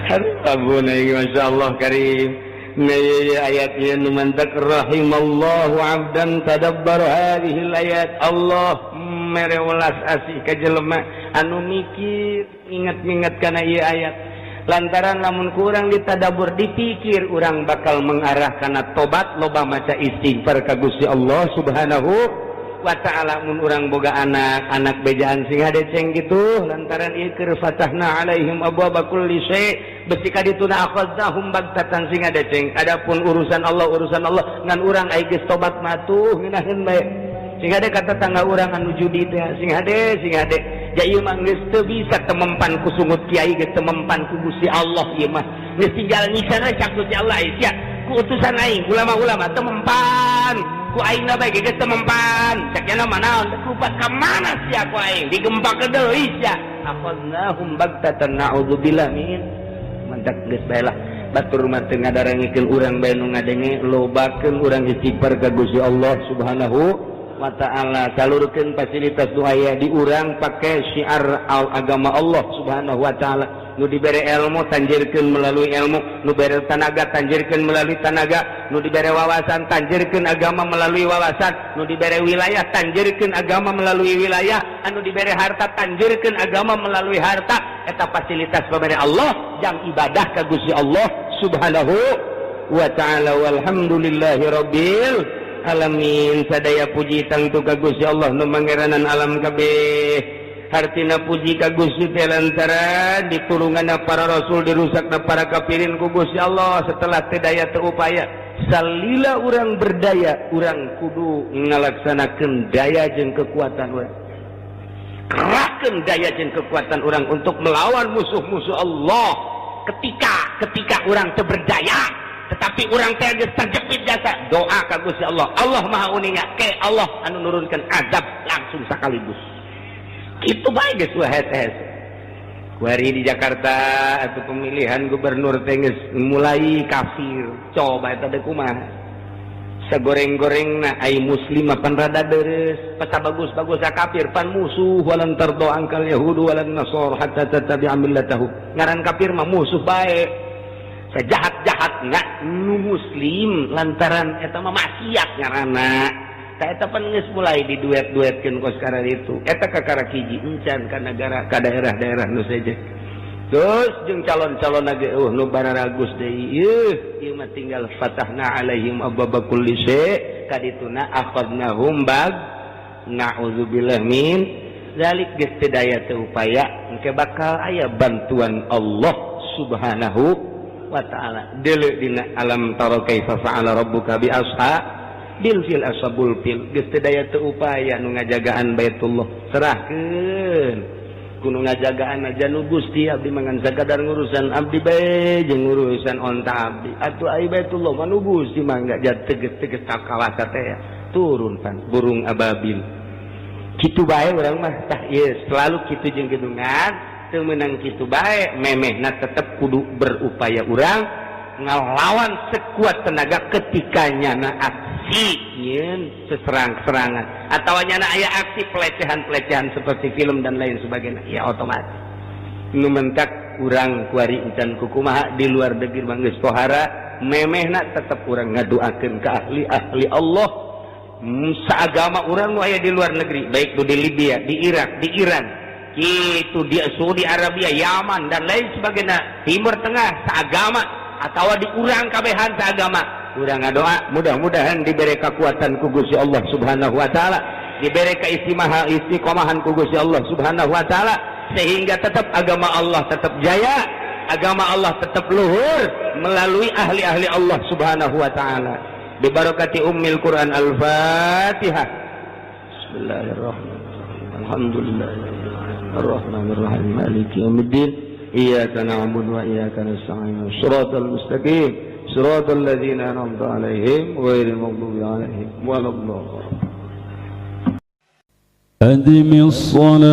Aduh, ampun aing, masyaallah karim. Nah, ieu ayat ieu nu mantak rahimallahu abdan tadabbara hadhil ayat. Allah mere welas asih ka jelema anu mikir, ingat-ingat kana ieu ayat, lantaran lamun kurang ditadabur, dipikir, urang bakal mengarah kana tobat, loba maca istighfar ka Gusti Allah Subhanahu wa Ta'ala. Mun urang boga anak, anak bejaan sing hade ceng gitu, lantaran ieu keur fatahna alaihim abwaaba kulli syai', besi ka dituna akhadnahum bagtatan, sing hade ceng. Adapun urusan Allah, urusan Allah, ngan urang ai geus tobat mah tuh ngeunaheun bae. Sing hade ka tetangga urang anu judi teh, sing hade, sing hade. Ja ieu mah geus teu bisa temempan ku sungut kiai geus temempan ku Gusti Allah. Ieu mah geus tinggal nyiksa cak Gusti Allah sia ku utusan aing ulama-ulama temempan ku aing na bae geus temempan. Cek nya mah naon, lupa ka mana sia ku aing digempak deui sia, akhadnahum bagtatan, na'udzubillah min. Mantak geus bae lah, batur mah teu ngadarangikeun, urang bae nu ngadenge. Lobakeun urang istighfar ka Gusti Allah Subhanahu wa Ta'ala, salurkeun fasilitas nu aya di urang, pake syiar agama Allah Subhanahu wa Ta'ala. Nu dibere ilmu, tanjirkeun melalui ilmu. Nu bere tanaga, tanjirkeun melalui tanaga. Nu dibere wawasan, tanjirkeun agama melalui wawasan. Nu dibere wilayah, tanjirkeun agama melalui wilayah. Anu dibere harta, tanjirkeun agama melalui harta. Eta fasilitas pembere Allah jang ibadah ka Gusti Allah Subhanahu wa Ta'ala. Walhamdulillahi rabbil alamin. Sadaya puji tangtu ka Gusti Allah nu mangeranan alam kabeh. Hartina puji ka Gusti teh lantaran ditulunganna para rasul, dirusakna para kafirin ku Gusti Allah. Setelah teu daya teu upaya, salila urang berdaya, urang kudu ngalaksanakeun daya jeung kekuatan urang, kerahkeun daya jeung kekuatan urang untuk melawan musuh-musuh Allah. Ketika ketika urang teu berdaya, tetapi urang teh geus terjepit jasa, doa ka Gusti Allah. Allah Maha Uninga ke Allah anu nurunkeun azab langsung sekaligus. Itu bae geus hese. Kuari di Jakarta atau pemilihan gubernur teh geus mulai kafir. Coba eta teh kumaha sagoreng-gorengna? Ai muslim pan rada deres, pasa bagus-bagus, kafir pan musuh. Walan tardo angkal yahudu walan nasor hatta tattabi'a millatahum. Ngaran kafir mah musuh bae, sejahat-jahat nggak nu muslim, lantaran eta mah maksiat ngaranna. Eta pan geus mulai diduet-duetkeun kos sekarang itu. Eta kakara hiji encan ka negara, ka daerah-daerah nu seje. Terus jeung calon-calon lagi, nu bararagus deui. Ieu ieu mah tinggal fatahna alaihim abwaaba kulli syai', kadituna akhadnahum bag, na'udzubillah min zalik. Geus teu daya teu upaya, engke bakal aya bantuan Allah Subhanahu wa Ta'ala. Deuleu dina alam tara kaifa fa'ala rabbuka bi ashabil fil, ashabul fil. Geus teu daya teu upaya, nu ngajagaan Baitullah serahkeun kudu ngajagaan aja nu Gusti. Abdi mangan sakadar ngurusan abdi bae jeung urusan onta abdi atuh. Ai Baitullah mah nu Gusti, mangga teges-teges kawasa teh turun pan burung ababil. Kitu bae urang mah tah ieu, selalu kitu jeung gedungan teu meunang kitu bae. Memehna tetep kudu berupaya urang ngalawan sekuat tenaga ketika nyana aksi nyeun seserang-serangan atau nyana aya aksi pelecehan-pelecehan seperti film dan lain sebagainya, ya otomatis nu mentak urang kuari encan kukumaha di luar negeri mah geus pohara. Memehna tetep urang ngaduakeun ke ahli-ahli Allah seagama urang nu aya di luar negeri, baik itu di Libya, di Irak, di Iran gitu, di Saudi Arabia, Yaman, dan lain sebagainya, Timur Tengah seagama atau di urang kabehan seagama. Urang ngadoa mudah-mudahan diberi kekuatan ku Gusti Allah Subhanahu wa Taala, diberi keistimewa istiqomahan ku Gusti Allah Subhanahu wa Taala, sehingga tetap agama Allah tetap jaya, agama Allah tetap luhur melalui ahli-ahli Allah Subhanahu wa Taala. Bibarakati ummil Quran. Al-Fatihah. Bismillahirrahmanirrahim. Alhamdulillahirabbil alamin, arrahmanirrahim, maliki yaumiddin, iyyaka na'budu wa iyyaka nasta'in, shiratal mustaqim, shiratal ladzina an'amta 'alaihim, ghairil maghdubi 'alaihim waladdallin. أدم الصلاة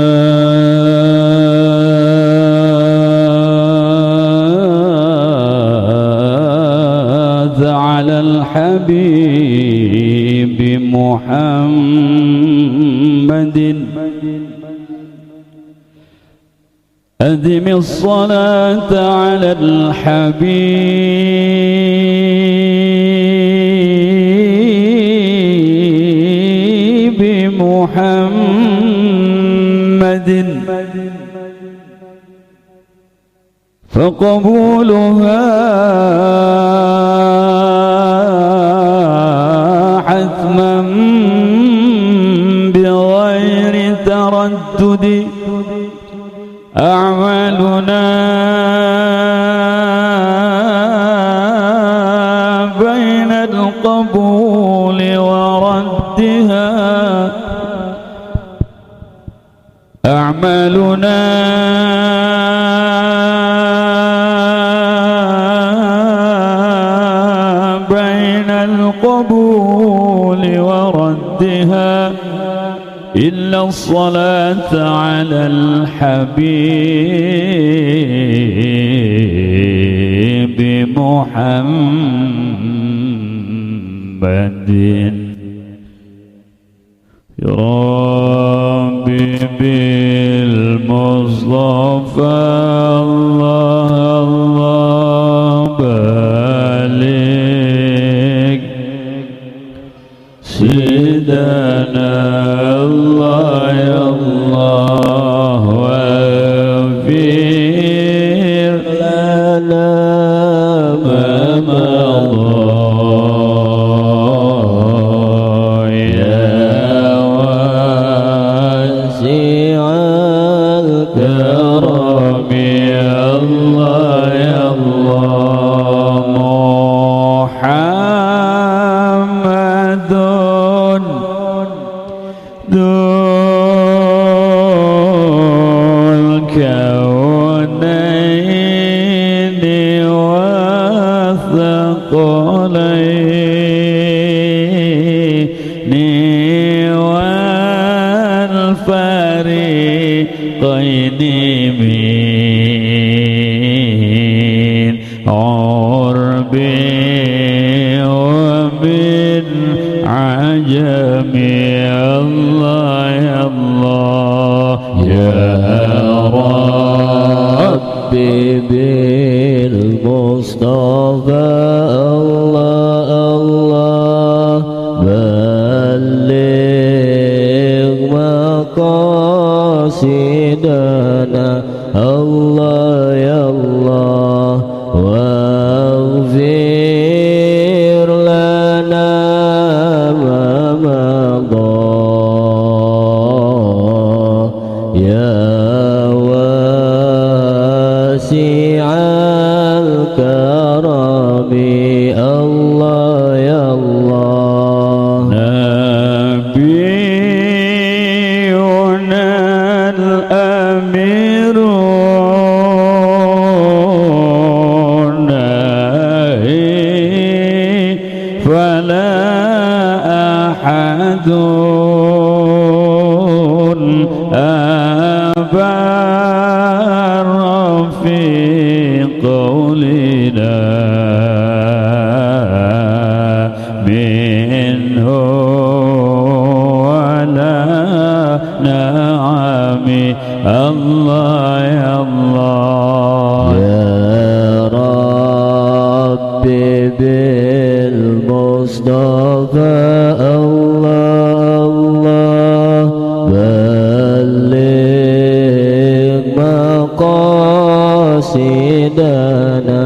على الحبيب محمد. أدم الصلاة على الحبيب محمد فقبولها حتما بغير تردد. أعمالنا بين القبول وردها، أعمالنا بين القبول وردها إلا الصلاة على الحبيب محمد. يا ربي بالمصطفى الله الله بلغ سيدنا الله يا الله واغفر لنا ما مضى يا واسع الكرم يا الله يا الله. محمد ذو الكونين والثقلين والفريقين من عرب ومن عجم. الله يا الله يا ربي بالمصطفى الله الله بلغ مقاصدنا الله يا الله واغفر لنا ما مضى يا واسع الكرم الله يا الله. نبينا الأمير فلا أحد أبر في قولنا منه ولا نعم. الله يا الله يا ربي بالمصطفى الله الله بلغ مقاصدنا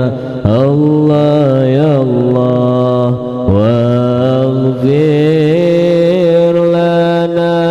الله يا الله واغفر لنا